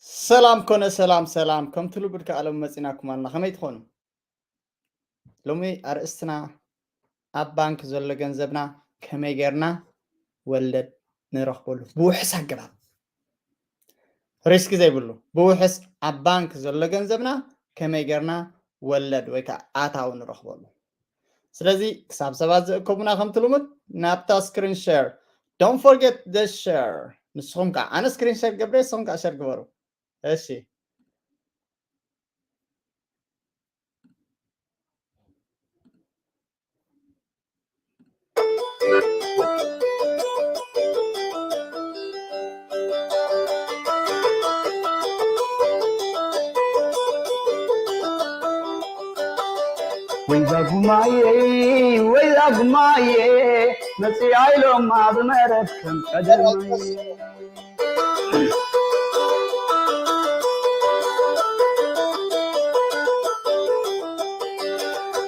ሰላም ኮነ ሰላም ሰላም፣ ከምቲ ልሙድ ከኣ ሎም መጺናኩም ኣለና። ከመይ ትኾኑ? ሎሚ ኣርእስትና ኣብ ባንክ ዘሎ ገንዘብና ከመይ ጌርና ወለድ ንረኽበሉ ብውሕስ ኣገባብ፣ ሪስክ ዘይብሉ ብውሕስ ኣብ ባንክ ዘሎ ገንዘብና ከመይ ጌርና ወለድ ወይ ከዓ ኣታዊ ንረኽበሉ። ስለዚ ክሳብ ሰባት ዝእከቡና ከምቲ ልሙድ ናብታ ስክሪን ሸር፣ don't forget the share። ንስኹም ከዓ ኣነ ስክሪን ሸር ገብረ፣ ንስኹም ከዓ ሸር ግበሩ። እሺ። ወይዛ ጉማየ ወይዛ ጉማየ መፅያ ኢሎም ኣብ መረብ ከም ቀደማይ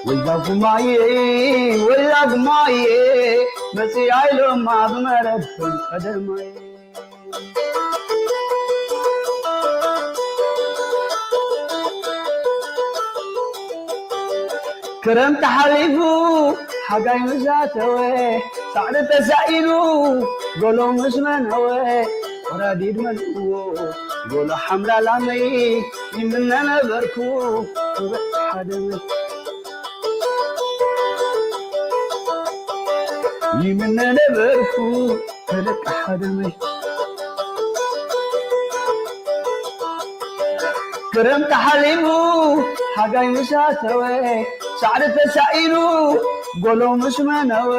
ወይዛ ጉማየ ወይዛ ጉማየ መፅያ ኢሎም ኣብ መረብ ከም ቀደማይ ክረምቲ ሓሊፉ ሓጋይ ምስ ኣተወ ሳዕሪ ተሳኢኑ ጎሎ ምስ መነወ ወራዲድ መልእዎ ጎሎ ሓምራ ላመይ ይምነ ነበርኩ ክበጥ ሓደመ ይምነ ነበርኩ ክበጥ ሓደመይ ክረምቲ ሓሊፉ ሓጋይ ምስ ኣተወ ሳዕሪ ተሳኢኑ ጎሎ ምስ መነወ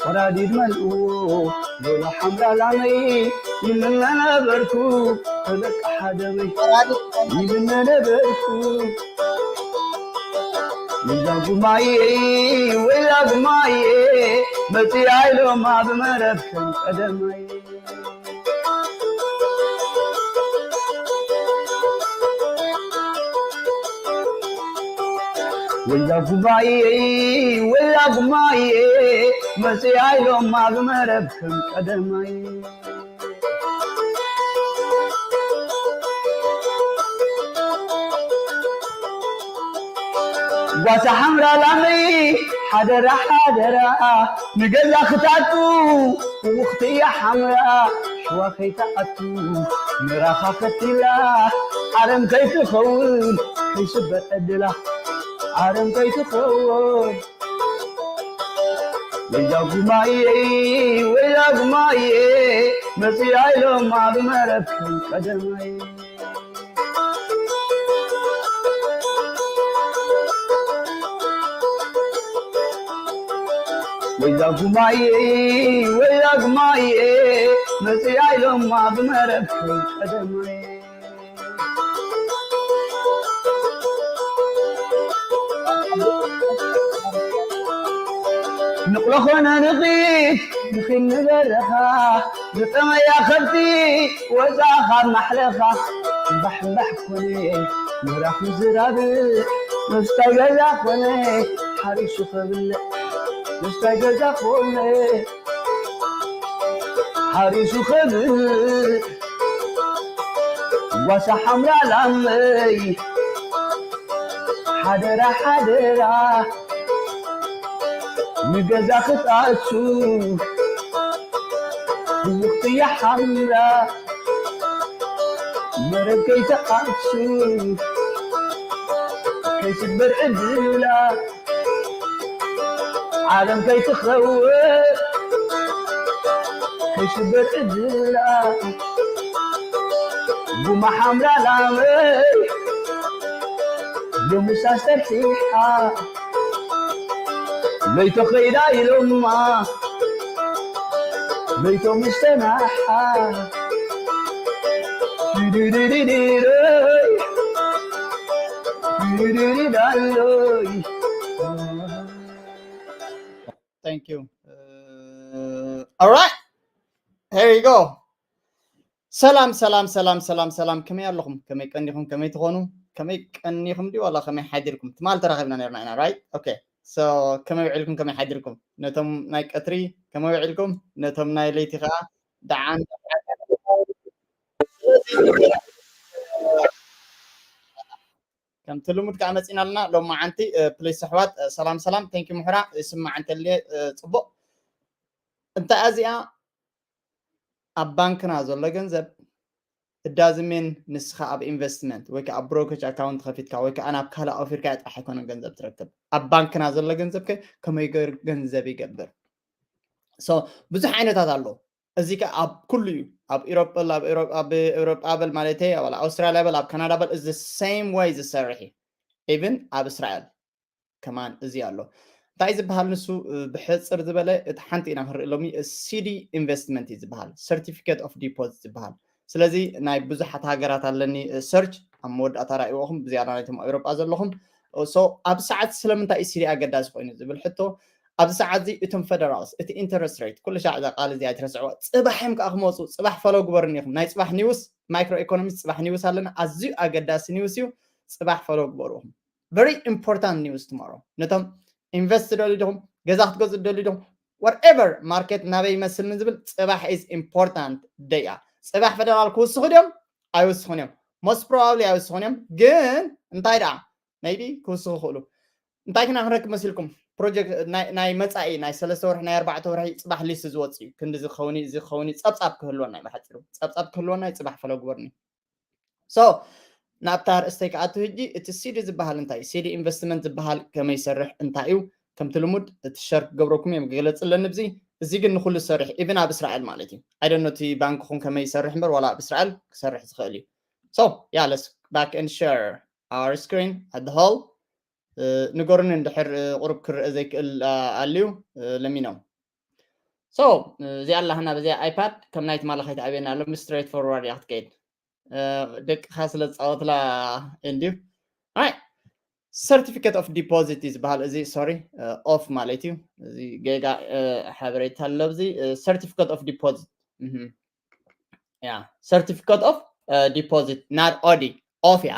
ወራዲድ መልእዎ ጎሎ ሓምራ ላመይ ይምነ ነበርኩ ክበጥ ሓደመይ ይምነ ነበርኩ ወይዛ ጉማየ ወይዛ ጉማየ መፅያ ኢሎም ኣብ መረብ ከም ቀደማይ ወይዛ ጉማየ ወይዛ ጉማየ መፅያ ኢሎም ኣብ መረብ ከም ቀደማይ ጓሳ ሓምራ ላመይ ሓደራ ሓደራ ንገዛ ክታቱ ውኽቲ እያ ሓምራ ሽዋ ከይትኣቱ ምራኻ ከቲላ ዓለም ከይትኸውን ከይስበር ዕድላ ዓለም ከይትኸውን ወይዛ ጉማየ ወይዛ ጉማየ መፅያ ኢሎም ኣብ መረብ ከም ቀደማይ ወይዛ ጉማየ ወይዛ ጉማየ መፅያ ኢሎም ኣብ መረብ ከም ቀደማይ ንቕሎ ኾነ ንኺድ ንኺድ ንበረኻ ዝጠመያ ከብቲ ወፃ ካብ ማሕለኻ እምባሕ እምባሕ ኮነ ምራኽ ምዝራብ ምስታይ ገዛ ኮነ ሓሪሱ ከብልዕ ምስታይ ገዛ ኮነ ሓሪሱ ከብልዕ ጓሳ ሓምራ ላመይ ሓደራ ሓደራ ንገዛ ክትኣቱ ብውኽቲ ሓምራ መረብ ከይትኣቱ ከይትበር ዕድላ ዓለም ከይትኸውን ከይትበር ዕድላ ጉማ ሓምራ ላመይ ሎምስ ኣስተርሒሓ ለይቶ ኸይዳ ኢሎማ ለይቶ ምስ ተናሓ ድድድድድረይ ድድድዳለይ Thank you. Uh, all right. Here you go. ሰላም ሰላም ሰላም ሰላም ሰላም፣ ከመይ ኣለኹም? ከመይ ቀኒኹም? ከመይ ትኾኑ? ከመይ ቀኒኹም ድዩ ዋላ ከመይ ሓዲርኩም? ትማል ተራኺብና ነርና ኢና፣ right? Okay. So ከመይ ውዒልኩም? ከመይ ሓዲርኩም? ነቶም ናይ ቀትሪ ከመይ ውዒልኩም? ነቶም ናይ ለይቲ ከዓ ደዓን። ከምቲ ልሙድ ከዓ መፂና ኣለና ሎማዓንቲ። ፕሊስ ኣሕዋት፣ ሰላም ሰላም። ቴንኪ ምሕራ ይስማዕ እንተልየ ፅቡቅ። እንታይ እዚኣ ኣብ ባንክና ዘሎ ገንዘብ እዳዝሜን ንስኻ ኣብ ኢንቨስትመንት ወይ ከዓ ኣብ ብሮከጅ ኣካውንት ከፊትካ ወይ ከዓ ናብ ካልእ ኣውፊርካ ጥራሕ ኣይኮነን ገንዘብ ትረክብ። ኣብ ባንክና ዘሎ ገንዘብ ከ ከመይ ገይሩ ገንዘብ ይገብር? ሶ ብዙሕ ዓይነታት ኣሎ። እዚ ከ ኣብ ኩሉ እዩ። ኣብ ኢሮፕ በል፣ ኣብ ኤውሮጳ በል ማለት እዩ፣ ኣብ ኣውስትራልያ በል፣ ኣብ ካናዳ በል፣ እዚ ሴም ወይ ዝሰርሕ እዩ። ኢቭን ኣብ እስራኤል ከማን እዚ ኣሎ። እንታይ ዝበሃል ንሱ? ብሕፅር ዝበለ እቲ ሓንቲ ኢና ክንርኢ ሎሚ። ሲዲ ኢንቨስትመንት እዩ ዝበሃል፣ ሰርቲፊኬት ኦፍ ዲፖዚት ዝበሃል። ስለዚ ናይ ብዙሓት ሃገራት ኣለኒ ሰርች ኣብ መወዳእታ ራእይዎኹም ብዝያዳ ናይቶም ኣብ ኤውሮጳ ዘለኹም። ሶ ኣብ ሰዓት ስለምንታይ እዩ ሲዲ ኣገዳሲ ኮይኑ ዝብል ሕቶ፣ ኣብዚ ሰዓት እዚ እቶም ፈደራልስ እቲ ኢንተረስት ሬት ኩሉ ሻዕ እዛ ቃል እዚኣ ኣይትረስዕዋ። ፅባሕ እዮም ከዓ ክመፁ። ፅባሕ ፈሎ ግበሩኒ ኢኹም። ናይ ፅባሕ ኒውስ፣ ማይክሮ ኢኮኖሚስት ፅባሕ ኒውስ ኣለና። ኣዝዩ ኣገዳሲ ኒውስ እዩ። ፅባሕ ፈሎ ግበሩ ኢኹም። ቨሪ ኢምፖርታንት ኒውስ ቱማሮ። ነቶም ኢንቨስት ደልዩ ዲኹም፣ ገዛ ክትገዝኡ ደልዩ ዲኹም፣ ዋትኤቨር ማርኬት ናበይ ይመስል ንዝብል ፅባሕ ኢዝ ኢምፖርታንት ደይ እያ። ፅባሕ ፈደራል ክውስኹ ድዮም? ኣይውስኹን እዮም። ሞስት ፕሮባብሊ ኣይውስኹን እዮም። ግን እንታይ ደኣ ሜይቢ ክውስኹ ይኽእሉ። እንታይ ክና ክንረክብ መሲልኩም? ፕሮጀክት ናይ መፃኢ ናይ ሰለስተ ወርሒ ናይ ኣርባዕተ ወርሒ ፅባሕ ሊስት ዝወፅእ እዩ። ክንዲ ዝኸውን እዚ ክኸውን ጸብጻብ ክህልወና እዩ። ብሓፂሩ ጸብጻብ ክህልወና እዩ። ፅባሕ ፈሎ ግበርኒ። ሶ ናብታ ርእስተይ ክኣቱ ሕጂ፣ እቲ ሲዲ ዝበሃል እንታይ? ሲዲ ኢንቨስትመንት ዝበሃል ከመይ ይሰርሕ እንታይ እዩ? ከምቲ ልሙድ እቲ ሸር ክገብረኩም እዮም ክገለፅ ኣለኒ። ብዚ እዚ ግን ንኩሉ ዝሰርሕ ኢቭን ኣብ እስራኤል ማለት እዩ። ኣይደኖ እቲ ባንክኹም ከመይ ይሰርሕ እምበር ዋላ ኣብ እስራኤል ክሰርሕ ዝኽእል እዩ። So yeah, let's back and share our screen at the whole. ንገሩኒ እንድሕር ቁሩብ ክርአ ዘይክእል ኣልዩ ለሚኖም። So እዚኣ ኣላህና በዚኣ ኣይፓድ ከም ናይ ትማሊ ከይትኣብየና ኣሎ። ስትሬት ፎርዋርድ እያ ክትከይድ። ደቅኻ ስለ ዝፃወትላ እንድዩ። ኣይ ሰርቲፊኬት ኦፍ ዲፖዚት እዩ ዝበሃል እዚ። ሶሪ፣ ኦፍ ማለት እዩ። እዚ ጌጋ ሓበሬታ ኣሎ። እዚ ሰርቲፊኬት ኦፍ ዲፖዚት ያ ሰርቲፊኬት ኦፍ ዲፖዚት ናት ኦዲ ኦፍ እያ።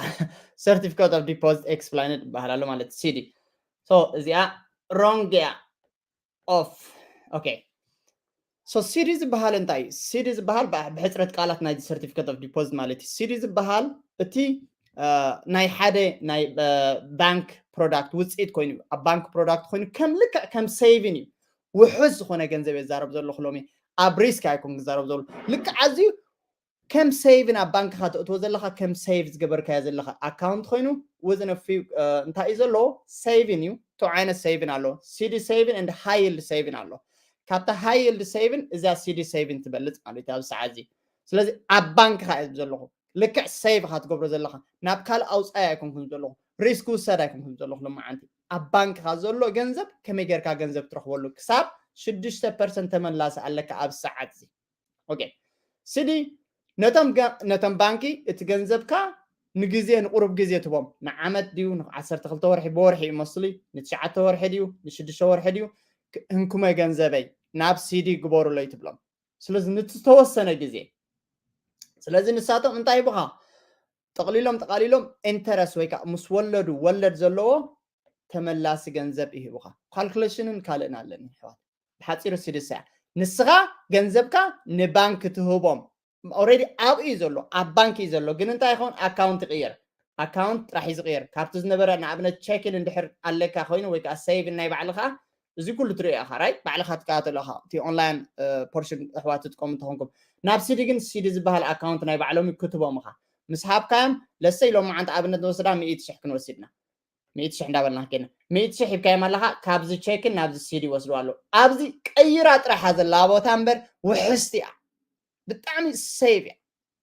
ሰርቲፊኬት ኦፍ ዲፖዚት ኤክስፕላይንድ ይበሃል ኣሎ ማለት ሲዲ። እዚኣ ሮንግ እያ። ኦፍ። ኦኬ። ሶ ሲዲ ዝበሃል እንታይ እዩ? ሲዲ ዝበሃል ብሕፅረት ቃላት ናይ ሰርቲፊኬት ኦፍ ዲፖዚት ማለት እዩ። ሲዲ ዝበሃል እቲ ናይ ሓደ ናይ ባንክ ፕሮዳክት ውፅኢት ኮይኑ እዩ። ኣብ ባንክ ፕሮዳክት ኮይኑ ከም ልክዕ ከም ሴቪን እዩ። ውሑስ ዝኾነ ገንዘብ እየ ዝዛረብ ዘለኹ ሎሚ። ኣብ ሪስክ ኣይኮን ክዛረብ ዘሎ። ልክዕ ኣዝዩ ከም ሴቪን ኣብ ባንክኻ ተእትዎ ዘለኻ ከም ሴቭ ዝገበርካዮ ዘለኻ ኣካውንት ኮይኑ ውዝን ፊው እንታይ እዩ ዘለዎ? ሴቪን እዩ። ቱ ዓይነት ሴቪን ኣሎ። ሲዲ ሴቪን እንድ ሃይ ይልድ ሴቪን ኣሎ። ካብታ ሃይ ይልድ ሴቪን እዛ ሲዲ ሴቪን ትበልፅ ማለት እዩ ኣብዚ ሰዓት እዚ። ስለዚ ኣብ ባንክኻ እየ ዘለኹ። ልክዕ ሴቭ ኢኻ ትገብሮ ዘለኻ። ናብ ካልእ ኣውፃኢ ኣይኮንኩን ዘለኹ። ሪስክ ውሰድ ኣይኮንኩን ዘለኹ። ሎማዓንቲ ኣብ ባንክኻ ዘሎ ገንዘብ ከመይ ጌርካ ገንዘብ ትረኽበሉ ክሳብ ሽዱሽተ ፐርሰንት ተመላሲ ኣለካ ኣብ ሰዓት እዚ። ኦኬ። ሲዲ ነቶም ባንኪ እቲ ገንዘብካ ንግዜ ንቁሩብ ግዜ ትቦም። ንዓመት ድዩ ንዓሰርተ ክልተ ወርሒ ብወርሒ እዩ መስሊ ንትሽዓተ ወርሒ ድዩ ንሽዱሽተ ወርሒ ድዩ ህንኩመ ገንዘበይ ናብ ሲዲ ግበሩለይ ትብሎም። ስለዚ ንዝተወሰነ ግዜ ስለዚ ንሳቶም እንታይ ይቡኻ? ጠቕሊሎም ጠቓሊሎም ኢንተረስት ወይ ከዓ ምስ ወለዱ ወለድ ዘለዎ ተመላሲ ገንዘብ ይህቡኻ። ካልኩሌሽንን ካልእን ኣለኒ ኣሕዋት። ብሓፂሩ ሲዲ እሳ እያ። ንስኻ ገንዘብካ ንባንክ ትህቦም። ኦልሬዲ ኣብኡ እዩ ዘሎ፣ ኣብ ባንክ እዩ ዘሎ። ግን እንታይ ይኸውን? ኣካውንት ይቕየር። ኣካውንት ጥራሕ እዩ ዝቕየር። ካብቲ ዝነበረ ንኣብነት ቼኪን እንድሕር ኣለካ ኮይኑ ወይ ከዓ ሴቪን ናይ ባዕልኻ እዚ ኩሉ ትሪኦ ኢኻ ራይት? ባዕልኻ ትከታተሎ ኢኻ። እቲ ኦንላይን ፖርሽን ኣሕዋት ትጥቀሙ እንተኾንኩም ናብ ሲዲ ግን ሲዲ ዝበሃል ኣካውንት ናይ ባዕሎም ክትቦም ኢኻ። ምስ ሃብካዮም ለሰይ ሎማዓንቲ ኣብነት ንወስዳ ሚእቲ ሽሕ ክንወስድና ሚእቲ ሽሕ እንዳበልና ከይድና ሚእቲ ሽሕ ሂብካዮም ኣለኻ። ካብዚ ቼክን ናብዚ ሲዲ ይወስድዋ ኣለዉ። ኣብዚ ቀይራ ጥራሓ ዘላ ቦታ እምበር ውሕስቲ እያ። ብጣዕሚ ሴቭ እያ።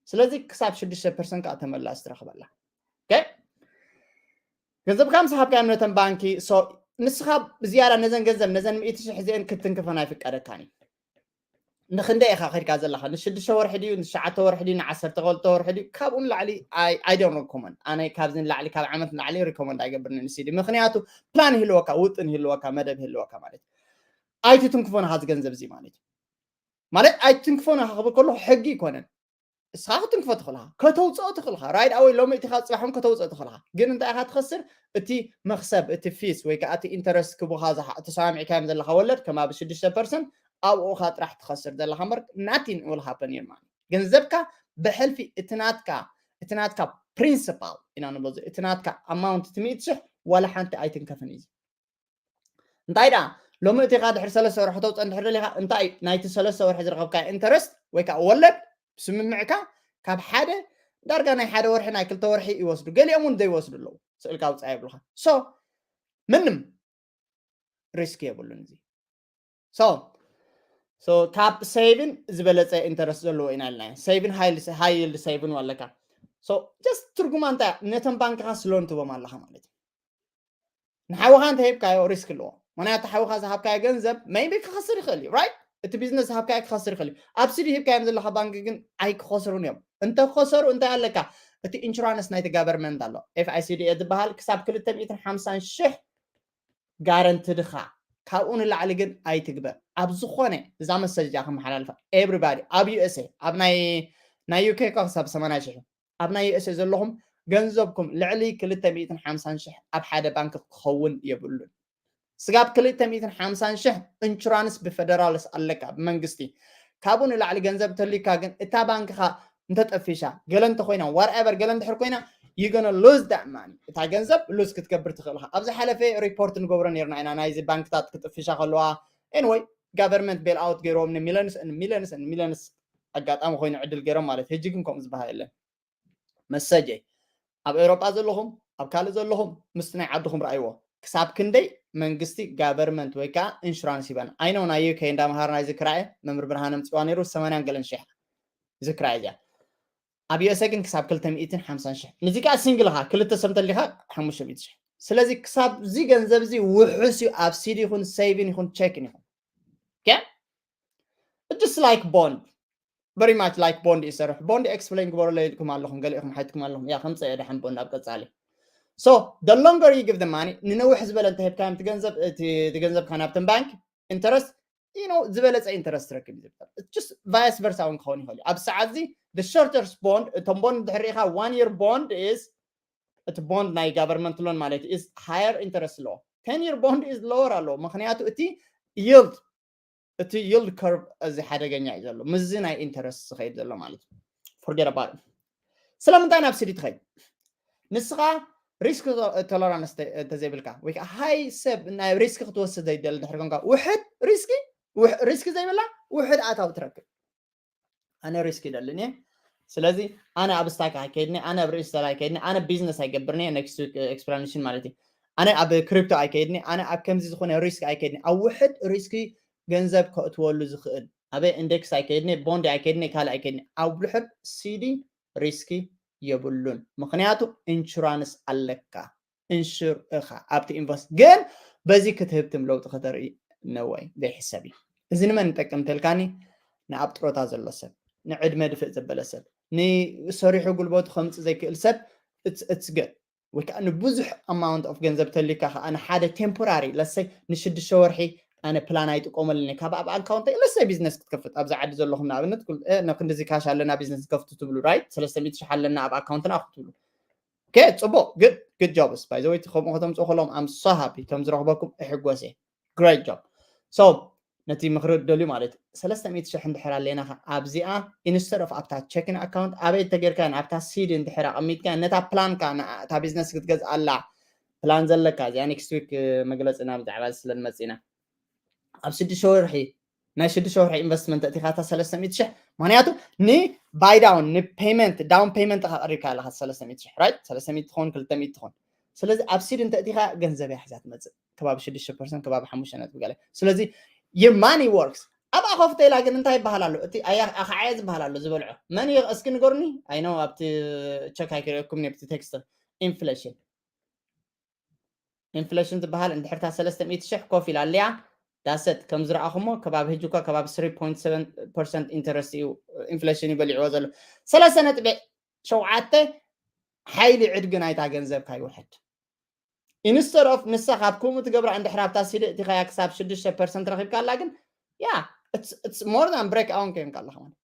ስለዚ ክሳብ ሽዱሽተ ፐርሰንት ከዓ ተመላስ ትረኽበላ። ገንዘብካ ምስ ሃብካዮም ነተን ባንኪ ንስኻ ብዝያዳ ነዘን ገንዘብ ነዘን ሚእቲ ሽሕ እዚአን ክትንክፈን ኣይፍቀደካን እዩ። ንክንደይ ኢኻ ከድካ ዘለኻ? ንሽዱሽተ ወርሒ ድዩ ንትሽዓተ ወርሒ ድዩ ንዓሰርተ ክልተ ወርሒ ድዩ? ካብኡ ንላዕሊ ኣይዶን ሪኮመንድ ኣነ ካብዚ ንላዕሊ ካብ ዓመት ንላዕሊ ሪኮመንድ ኣይገብርን ንሲዲ። ምክንያቱ ፕላን ይህልወካ፣ ውጥን ይህልወካ፣ መደብ ይህልወካ ማለት እዩ። ኣይትትንክፎ ንኻ ዝገንዘብ እዚ ማለት እዩ። ማለት ኣይትንክፎ ንኻ ክብል ከለኹ ሕጊ ይኮነን። እስኻ ክትንክፎ ትኽእልኻ፣ ከተውፅኦ ትኽእልኻ። ራይድ ኣወይ ሎሚ እቲኻ ፅባሕን ከተውፅኦ ትኽእልኻ። ግን እንታይ ኢኻ ትኸስር? እቲ መክሰብ፣ እቲ ፊስ ወይ ከዓ እቲ ኢንተረስት ክቡኻ ተሰማሚዕካዮም ዘለኻ ወለድ ከም ኣብ ሽዱሽተ ፐርሰንት ኣብኡ ኻ ጥራሕ ትኸስር ዘለኻ እምበር ናቲን ዊል ሃፐን ዩር ማኒ። ገንዘብካ ብሕልፊ እቲ ናትካ እቲ ናትካ principal ኢና ንብሎ፣ እቲ ናትካ amount እቲ ሚእቲ ሽሕ ዋላ ሓንቲ ኣይትንከፍን እዩ። እንታይ ደኣ ሎሚ እቲኻ ድሕሪ ሰለስተ ወርሒ ተውፅኦ እንድሕር ደሊኻ፣ እንታይ ናይቲ ሰለስተ ወርሒ ዝረኸብካ interest ወይ ከዓ ወለድ ብስምምዕካ ካብ ሓደ ዳርጋ ናይ ሓደ ወርሒ ናይ ክልተ ወርሒ ይወስዱ፣ ገሊኦም እውን ዘይወስዱ ኣለዉ። ስእልካ ውፃእ ይብሉካ። So ምንም risk የብሉን እዚ። So so ካብ saving ዝበለፀ interest ዘለዎ ኢና ኢልና። Saving high yield saving ኣለካ። So just ትርጉማ እንታይ ነቶም ባንክኻ ስሎን ትቦም ኣለኻ ማለት እዩ። ንሓውኻ እንተሂብካዮ risk ኣለዎ። ምክንያቱ ሓውኻ ዝሃብካዮ ገንዘብ maybe ክኸስር ይኽእል እዩ፣ right? እቲ ቢዝነስ ዝሃብካዮ ክኸስር ይኽእል እዩ። ኣብ ሲዲ ሂብካዮም ዘለኻ ባንክ ግን ኣይክኸስሩን እዮም። እንተከሰሩ እንታይ ኣለካ? እቲ insurance ናይቲ government ኣሎ፣ FICDA ዝበሃል ክሳብ ክልተ ሚእትን ሓምሳን ሽሕ ጋረንትድኻ፣ ካብኡ ንላዕሊ ግን ኣይትግበር። ኣብ ዝኾነ እዛ መሰጃ ክመሓላልፋ everybody ኣብ USA ኣብ ናይ ናይ UK እኳ ክሳብ ሰማንያ ሽሕ እዩ። ኣብ ናይ USA ዘለኹም ገንዘብኩም ልዕሊ ክልተ ሚእትን ሓምሳን ሽሕ ኣብ ሓደ ባንክ ክኸውን የብሉን። ስጋብ ክልተ ሚእትን ሓምሳን ሽሕ insurance ብፌደራልስ ኣለካ ብመንግስቲ። ካብኡ ንላዕሊ ገንዘብ ተልዩካ ግን እታ ባንክኻ እንተጠፊሻ ገለ እንተኮይና whatever ገለ እንድሕር ኮይና you gonna lose that money። እታ ገንዘብ lose ክትገብር ትኽእል ኢኻ። ኣብ ዝሓለፈ ሪፖርት ንገብሮ ነርና ኢና ናይዚ ባንክታት ክጥፍሻ ከለዋ። Anyway government bail out ገይሮም ን millions and millions and millions ኣጋጣሚ ኮይኑ ዕድል ገይሮም ማለት። ሕጂ ግን ከምኡ ዝበሃል የለን። መሰጀይ ኣብ ኤውሮጳ ዘለኹም ኣብ ካልእ ዘለኹም ምስቲ ናይ ዓድኹም ረኣይዎ። ክሳብ ክንደይ መንግስቲ government ወይ ከዓ insurance ይበና። I know ናይ UK እንዳምሃርና ይዝክራ እየ። መምህር ብርሃነ ምፅዋ ነይሩ ሰማንያን ገለን ሽሕ ይዝክራ እየ እዚኣ። ኣብ USA ግን ክሳብ ክልተ ሚእትን ሓምሳን ሽሕ። ንዚ ከዓ ሲንግል ኢኻ ክልተ ሰብ እንተሊኻ ሓሙሽተ ሚእቲ ሽሕ። ስለዚ ክሳብ እዚ ገንዘብ እዚ ውሑስ እዩ ኣብ ሲዲ ይኹን saving ይኹን checking ይኹን። Okay? It's just like bond. Very much like bond ይሰርሕ። Bond explain ግበረለይ ኢልኩም ኣለኹም፣ ገሊኹም ሓይትኩም ኣለኹም። ያ ከምፀ እየ ደሓን bond ኣብ ቀፃሊ። So the longer you give the money፣ ንነውሕ ዝበለ እንተሂብካዮም እቲ ገንዘብ እቲ እቲ ገንዘብካ ናብተን ባንክ interest you know ዝበለፀ interest ትረክብ እዩ ዝብል። It's just vice versa እውን ክኸውን ይኽእል እዩ። ኣብ ሰዓት እዚ the shortest bond እቶም bond እንድሕር ርኢኻ one year bond is እቲ bond ናይ government loan ማለት is higher interest ኣለዎ። Ten year bond is lower ኣለዎ። ምክንያቱ እቲ yield እቲ yield curve እዚ ሓደገኛ እዩ ዘሎ ምስዚ ናይ interest ዝኸይድ ዘሎ ማለት እዩ። Forget about it። ስለምንታይ ናብ ሲዲ ትኸይድ? ንስኻ risk tolerance እንተዘይብልካ ወይ ከዓ high ሰብ ናይ risk ክትወስድ ዘይደሊ ድሕሪ ኮንካ ውሕድ risk risk ዘይብላ ውሕድ ኣታዊ ትረክብ። ኣነ risk ይደልን እየ። ስለዚ ኣነ ኣብ stock ኣይከይድን፣ ኣነ ኣብ real estate ኣይከይድን፣ ኣነ business ኣይገብርን እየ። Next week explanation ማለት እዩ። ኣነ ኣብ crypto ኣይከይድን፣ ኣነ ኣብ ከምዚ ዝኾነ risk ኣይከይድን። ኣብ ውሕድ risk ገንዘብ ከእትወሉ ዝኽእል ኣበይ index ኣይከይድን፣ bond ኣይከይድን፣ ካልእ ኣይከይድን። ኣብ ውሕድ ሲዲ risk የብሉን። ምክንያቱ insurance ኣለካ። Insure እኻ ኣብቲ invest ግን በዚ ክትህብትም ለውጢ ከተርኢ ነወይ ዘይሕሰብ እዩ። እዚ ንመን ይጠቅም ተልካኒ? ንኣብ ጥሮታ ዘሎ ሰብ፣ ንዕድመ ድፍእ ዘበለ ሰብ፣ ንሰሪሑ ጉልበቱ ከምፅእ ዘይክእል ሰብ it's good። ወይ ከዓ ንብዙሕ amount of ገንዘብ ተልካ ከዓ ንሓደ temporary let's say ንሽዱሽተ ወርሒ ኣነ ፕላን ኣይጥቀመሉን እየ ካብ ኣብ ኣካውንት let's say ቢዝነስ ክትከፍት ኣብዚ ዓዲ ዘለኹም ንኣብነት ክንድዚ ካሽ ኣለና ቢዝነስ ንከፍቱ ትብሉ right ሰለስተ ሚእቲ ሽሕ ኣለና ኣብ ኣካውንትና ክትብሉ okay ፅቡቅ good good jobs by the way ከምኡ ከተምፅኡ ከለዎም I'm so happy ከም ዝረኽበኩም እሕጎስ እየ great job so ነቲ ምኽሪ ደልዩ ማለት ሰለስተ ሚእቲ ሽሕ እንድሕር ኣለና ኣብዚኣ instead of ኣብታ checking account ኣበይ ተገይርካ ኣብታ ሲዲ እንድሕር ኣቐሚጥካ ነታ ፕላንካ እታ ቢዝነስ ክትገዝኣላ ፕላን ዘለካ እዚኣ next week መግለፂና ብዛዕባ ስለ ንመፅእና ኣብ ሽዱሽተ ወርሒ ናይ ሽዱሽተ ወርሒ investment እቲኻ እታ ሰለስተ ሚእቲ ሽሕ ምክንያቱ ን buy down ን payment down payment ኢኻ ቀሪብካ ኣለኻ ሰለስተ ሚእቲ ሽሕ right ሰለስተ ሚእቲ ትኾን ክልተ ሚእቲ ትኾን ስለዚ ኣብ ሲድ እንተ እቲኻ ገንዘብ እያ ሒዛ ትመፅእ ከባቢ ሽዱሽተ ፐርሰንት ከባቢ ሓሙሽተ ነጥቢ ገለ ስለዚ your money works ኣብኣ ኮፍ ተኢላ ግን እንታይ ይበሃል ኣሎ እቲ ኣያ ኣኸዓየ ዝበሃል ኣሎ ዝበልዖ መን እዩ እስኪ ንገሩኒ ኣይኖ ኣብቲ ቸክ ኣይክርእየኩም ኣብቲ ቴክስት ኢንፍሌሽን ኢንፍሌሽን ዝበሃል እንድሕርታ ሰለስተ ሚእቲ ሽሕ ኮፍ ኢላ ኣለያ ዳሰት ከም ዝረኣኹሞ ከባቢ ህጂ እኳ ከባቢ ስሪ ፖይንት ሰቨን ፐርሰንት ኢንተረስት እዩ ኢንፍሌሽን እዩ በሊዕዎ ዘሎ ሰለስተ ነጥቢ ሸውዓተ ሓይሊ ዕድጊ ናይታ ገንዘብካ ይውሕድ instead of ንሳ ካብ ከምኡ ትገብራ እንድሕር ኣብታ ሲዲ እቲኻያ ክሳብ ሽዱሽተ ፐርሰንት ረኺብካ ኣላ ግን yeah it's more than break ኣውን ኮይንካ ኣለኻ ማለት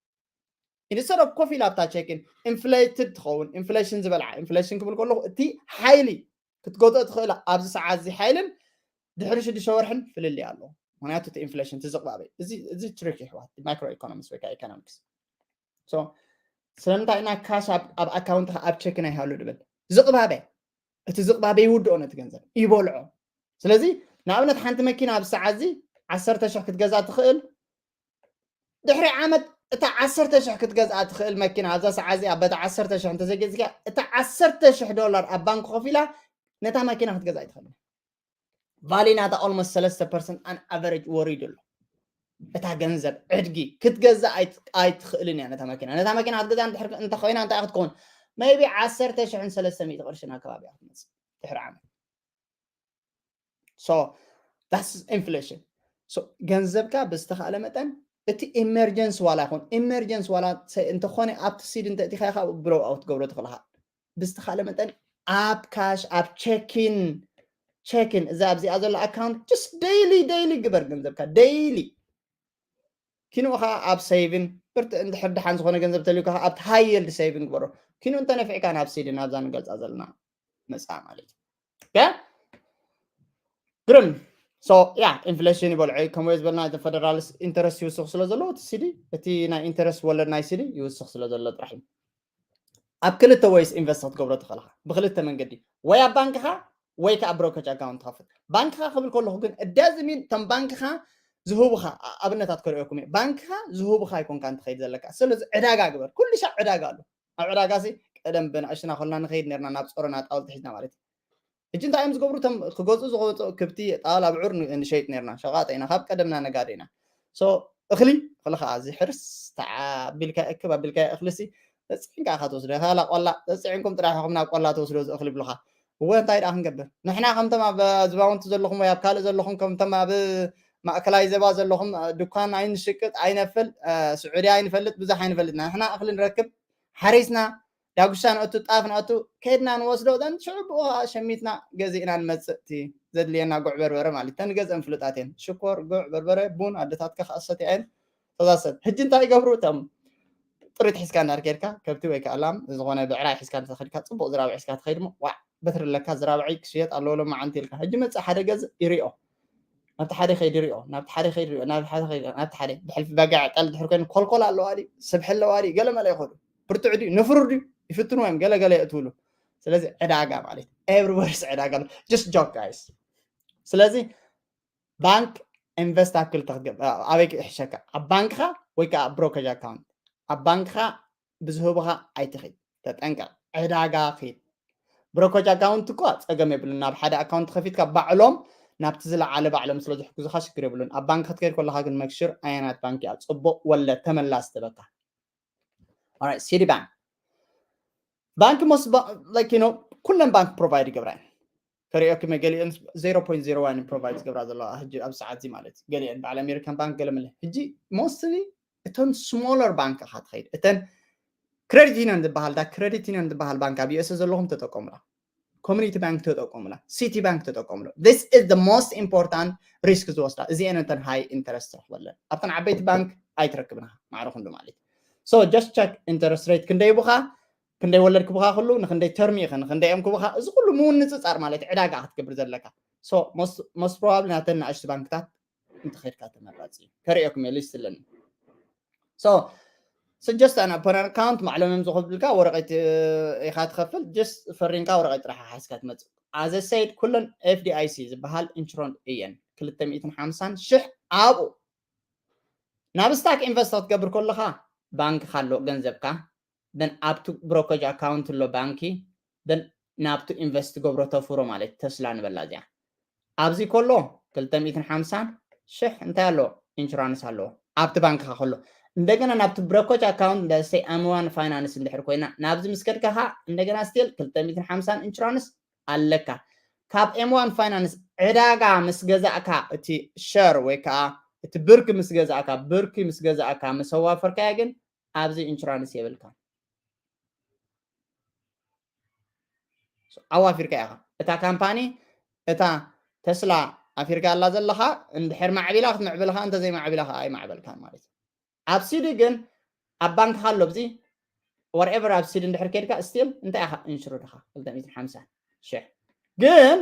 instead of ኮፍ ኢላ ኣብታ ቸኪን ኢንፍሌትድ ትኸውን ኢንፍሌሽን ዝበልዓ ኢንፍሌሽን ክብል ከለኹ እቲ ሓይሊ ክትገዝኦ ትኽእላ ኣብዚ ሰዓት እዚ ሓይልን ድሕሪ ሽዱሽተ ወርሕን ፍልልይ ኣለዎ ምክንያቱ እቲ ኢንፍሌሽን ትዝቕባበይ እዚ ትሪክ ይሕዋት ማይክሮ ኢኮኖሚክስ ወይ ኢኮኖሚክስ ስለምንታይ ኢና ካሽ ኣብ ኣካውንትካ ኣብ ቸኪን ኣይሃሉ ድብል? ዝቕባበ፣ እቲ ዝቕባበ ይውድኦ ነቲ ገንዘብ፣ ይበልዖ። ስለዚ ንኣብነት ሓንቲ መኪና ኣብዚ ሰዓት እዚ ዓሰርተ ሽሕ ክትገዛ ትኽእል። ድሕሪ ዓመት እታ ዓሰርተ ሽሕ ክትገዝኣ ትኽእል መኪና ኣብዛ ሰዓት እዚኣ በታ ዓሰርተ ሽሕ እንተዘይገዚእካ፣ እታ ዓሰርተ ሽሕ ዶላር ኣብ ባንክ ኮፍ ኢላ ነታ መኪና ክትገዝኣ ኣይትኽእልን። ቫሊ ናታ ኦልሞስት ሰለስተ ፐርሰንት ኣን ኣቨሬጅ ወሪዱ ኣሎ። እታ ገንዘብ ዕድጊ ክትገዝእ ኣይት- ኣይትኽእልን እያ ነታ መኪና። ነታ መኪና ክትገዝኣ እንድሕር እንተኾይና እንታይ ክትከውን? ሜይቢ ዓሰርተ ሽሕን ሰለስተ ሚእቲ ቅርሽን ኣከባቢ እያ ክትመጽእ ድሕሪ ዓመት። So that's inflation። So ገንዘብካ ብዝተኻእለ መጠን እቲ ኢመርጀንስ ዋላ ይኹን ኢመርጀንስ ዋላ ሰ- እንተኾነ ኣብቲ ሲድ እንተእቲኻ ኢኻ ብሎው ኣውት ትገብሮ ትኽእልኻ። ብዝተኻእለ መጠን ኣብ ካሽ ኣብ ቸኪን ቸኪን እዛ ኣብዚኣ ዘሎ ኣካውንት just ዴይሊ ዴይሊ ግበር ገንዘብካ ዴይሊ ኪንኡ ከዓ ኣብ ሴቪን ብርት እንድሕር ደሓን ዝኾነ ገንዘብ ተልዩካ ከዓ ኣብቲ ሃይ የልድ ሴቪን ግበሮ። ኪንኡ እንተነፊዕካ ናብ ሲድን ኣብዛ ንገልፃ ዘለና መፅኣ ማለት እዩ። ኦኬ? ግርም። So ያ ኢንፍሌሽን ይበልዖ እዩ። ከምኡ ዝበልና እቲ ፈደራል ኢንተረስት ይውስኽ ስለ ዘለዎ እቲ ሲዲ እቲ ናይ ኢንተረስት ወለድ ናይ ሲዲ ይውስኽ ስለ ዘሎ ጥራሕ እዩ። ኣብ ክልተ ወይስ ኢንቨስት ክትገብሮ ትኽእልኻ ብክልተ መንገዲ፣ ወይ ኣብ ባንክኻ ወይ ከዓ ብሮከጅ ኣካውንት ትኸፍት። ባንክኻ ክብል ከለኹ ግን እዳዝሚን እቶም ባንክኻ ዝህቡኻ ኣብነታት ከርእየኩም እየ። ባንክኻ ዝህቡኻ ኣይኮንካ እንትኸይድ ዘለካ። ስለዚ ዕዳጋ ግበር፣ ኩሉ ሻዕ ዕዳጋ ኣሎ። ኣብ ዕዳጋ ሲ ቀደም ብንእሽትና ኮልና ንኸይድ ነርና ናብ ጾሮና ጣውልቲ ሒዝና ማለት እዩ። ሕጂ እንታይ እዮም ዝገብሩ? እቶም ክገዝኡ ዝኸጡ ክብቲ ጣል ኣብዑር ንሸይጥ ነርና። ሸቃጠ ኢና፣ ካብ ቀደምና ነጋደ ኢና። So እኽሊ እኽሊ ከዓ እዚ ሕርስ ተዓቢልካ እክብ ኣቢልካ እኽሊ ሲ ተፅዒንካ ኢኻ ትወስዶ። ካላ ቆላ ተፅዒንኩም ጥራሕ ኢኹም ናብ ቆላ ትወስዶ እዚ እኽሊ ብሉኻ። እወ እንታይ ደኣ ክንገብር ንሕና ከምቶም ኣብ ዝባውንቲ ዘለኹም ወይ ኣብ ካልእ ዘለኹም ከምቶም ኣብ ማእከላይ ዘባ ዘለኹም ድኳን ኣይንሽቅጥ ኣይነፍል ስዑዲ ኣይንፈልጥ ብዙሕ ኣይንፈልጥ ንሕና እኽሊ ንረክብ ሓሪስና ዳጉሻ ነእቱ ጣፍ ነእቱ ከድና ንወስዶ ዘን ሽዑ ብኡ ከዓ ሸሚትና ገዚእና ንመፅእ እቲ ዘድልየና ጉዕ በርበረ ማለት ተንገዘን ፍሉጣት እየን ሽኮር ጉዕ በርበረ ቡን ኣደታትካ ከኣሰት እየን ተዛሰብ ሕጂ እንታይ ይገብሩ እቶም ጥሪት ሒዝካ እንዳር ከድካ ከብቲ ወይ ከዓ ላም ዝኾነ ብዕራይ ሒዝካ ተኸድካ ፅቡቅ ዝራብ ሒዝካ ትኸይድ ሞ ዋዕ በትሪ ኣለካ ዝራብዐይ ክሽየጥ ኣለዎ ሎማዓንቲ ኢልካ ሕጂ መፅእ ሓደ ገዝእ ይሪኦ ናብቲ ሓደ ከይድ ይሪኦ ናብቲ ሓደ ከይድ ይሪኦ ናብቲ ሓደ ከይድ ናብቲ ሓደ ብሕልፊ በጋዕ ጠል ድሕር ኮይኑ ኮልኮል ኣለዋ ድዩ ስብሒ ኣለዋ ድዩ ገለመለ ይኸዱ ብርቱዕ ድዩ ንፍሩር ድዩ ይፍትንዎ እዮም ገለገለ የእትውሉ ስለዚ ዕዳጋ ማለት everybodyስ ዕዳጋ ኣሎ just joke guys ስለዚ ባንክ ኢንቨስት ኣብ ክልተ ክትገብር ኣበይ ክሕሸካ ኣብ ባንክኻ ወይ ከዓ ብሮከጅ ኣካውንት ኣብ ባንክኻ ብዝህቡኻ ኣይትኺድ ተጠንቀቕ ዕዳጋ ኺድ ብሮከጅ ኣካውንት እኮ ፀገም የብሉን ናብ ሓደ ኣካውንት ከፊትካ ባዕሎም ናብቲ ዝለዓለ ባዕሎም ስለ ዝሕግዙኻ ሽግር የብሉን ኣብ ባንክ ክትከይድ ከለኻ ግን መክሽር ኣየናት ባንክ እያ ፅቡቅ ወለድ ተመላስ ትበካ ሲዲ ባንክ ባንክ ሞስ ኩለን ባንክ ፕሮቫይድ ይገብራ እየን ከሪኦክመ ገሊአን ዜሮ ፖይንት ዜሮ ዋን ፕሮቫይድ ዝገብራ ዘለዋ ሕጂ ኣብ ሰዓት እዚ ማለት እዩ ገሊአን በዓል ኣሜሪካን ባንክ ገለ መለ ሕጂ ሞስትሊ እተን ስሞለር ባንክ ኢኻ ትኸይድ እተን ክሬዲት ዩኒየን ዝበሃል ዳ ክሬዲት ዩኒየን ዝበሃል ባንክ ኣብ ዩኤስ ዘለኹም ተጠቀሙላ ኮሚኒቲ ባንክ ተጠቀሙላ ሲቲ ባንክ ተጠቀሙላ this is the most important risk ዝወስዳ እዚአን እተን ሃይ ኢንተረስት ትረክበለን ኣብተን ዓበይቲ ባንክ ኣይትረክብን ኢኻ ማዕረ ክንዱ ማለት so just check interest rate ክንደይ ይቡኻ ክንደይ ወለድ ክቡኻ ኩሉ ንክንደይ ተርሚ ኢኸ ንክንደይ እዮም ክቡኻ እዚ ኩሉ ምውንፅፃር ማለት ዕዳጋ ክትገብር ዘለካ so most probably ናተን ንኣሽቱ ባንክታት እንተኸድካ ተመራፂ እዩ ከርእየኩም እየ ሊስት ኣለኒ so suggest an open account ማዕለምም ዝኽብልካ ወረቀት ኢኻ ትኸፍል just ፈሪንካ ወረቀት ጥራሕ ሓዝካ ትመፅእ as I said ኩለን ኤፍዲኣይሲ ዝበሃል ኢንሹራንስ እየን ክልተ ሚእትን ሓምሳን ሽሕ ኣብኡ ናብ ስታክ ኢንቨስት ክትገብር ከለኻ ባንክኻ ኣሎ ገንዘብካ ብን ኣብቲ ብሮከጅ ኣካውንት ኣሎ ባንኪ ብን ናብቲ ኢንቨስት ገብሮ ተፍሮ ማለት ተስላ ንበላ እዚኣ ኣብዚ ከሎ ክልተ ሚእትን ሓምሳን ሽሕ እንታይ ኣሎ ኢንሹራንስ ኣለዎ ኣብቲ ባንክኻ ከሎ እንደገና ናብቲ ብሮከጅ ኣካውንት ደሰይ ኣምዋን ፋይናንስ እንድሕር ኮይና ናብዚ ምስ ከድካ ከዓ እንደገና ስቲል ክልተ ሚእትን ሓምሳን ኢንሹራንስ ኣለካ ካብ ኤምዋን ፋይናንስ ዕዳጋ ምስ ገዛእካ እቲ ሸር ወይ ከዓ እቲ ብርኪ ምስ ገዛእካ ብርኪ ምስ ገዛእካ ምስ ኣዋፈርካያ ግን ኣብዚ ኢንሹራንስ የብልካ ኣዋፊርካ ኢኻ እታ ካምፓኒ እታ ተስላ ኣፊርካ ኣላ ዘለኻ እንድሕር ማዕቢላ ክትምዕብል ኻ እንተዘይማዕቢላ ኸዓ ኣይማዕበልካን ማለት እዩ ኣብ ሲዲ ግን ኣብ ባንክኻ ኣሎ ብዚ whatever ኣብ ሲዲ እንድሕር ከድካ ስቲል እንታይ ኢኻ ኢንሹርድ ኢኻ ክልተ ሚእትን ሓምሳን ሽሕ ግን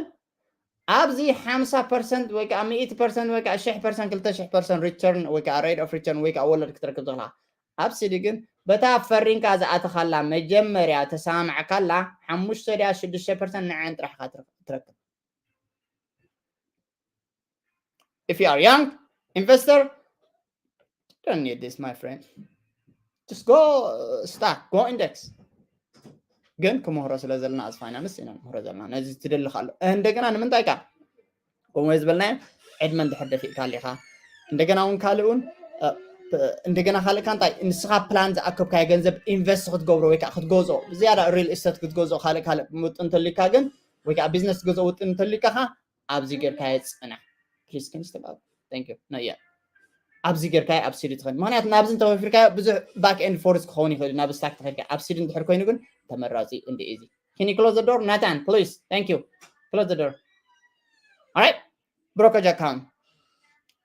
ኣብዚ ሓምሳ ፐርሰንት ወይ ከዓ ሚእቲ ፐርሰንት ወይ ከዓ ሽሕ ፐርሰንት ክልተ ሽሕ ፐርሰንት ሪተርን ወይ ከዓ ሬት ኦፍ ሪተርን ወይ ከዓ ወለድ ክትረክብ ትኽእልካ ኣብ ሲዲ ግን በታ ፈሪንካ ዝኣተኻላ መጀመርያ ተሰማማዕካላ ሓሙሽተ ድያ ሽዱሽተ ፐርሰንት ንዐን ጥራሕ ኢኻ ትረክብ። If you are young investor, don't need this, my friend. Just go, uh, stock, go index. ግን ክምህሮ ስለ ዘለና፣ as finance ኢና ንምህሮ ዘለና። ነዚ ትደሊ ካሎ እንደገና ንምንታይ ካ ከምኡ ዝበልናዮ ዕድመ እንድሕር ደፊእካ ኣሊኻ፣ እንደገና እውን ካልእ እውን እንደገና ካልእ ካ እንታይ ንስኻ ፕላን ዝኣከብካዮ ገንዘብ ኢንቨስት ክትገብሮ ወይ ከዓ ክትገዝኦ፣ ዝያዳ ሪል ኢስቴት ክትገዝኦ፣ ካልእ ካልእ ውጥን እንተልካ ግን ወይ ከዓ ቢዝነስ ክትገዝኦ ውጥን እንተልካ ካ ኣብዚ ጌርካዮ ፅናሕ። ፕሊስ፣ can you step up? Thank you. Not yet. ኣብዚ ጌርካዮ ኣብ ሲዲ ትኸን፣ ምክንያቱ ናብዚ እንተወፊርካዮ ብዙሕ ባክ ኤንድ ፎርስ ክኸውን ይኽእል እዩ። ናብ ስታክ ተኸድካ ኣብ ሲዲ እንድሕር ኮይኑ ግን ተመራፂ እንደ ኢዚ። Can you close the door? Nathan, please. Thank you. Close the door. All right. Brokerage account.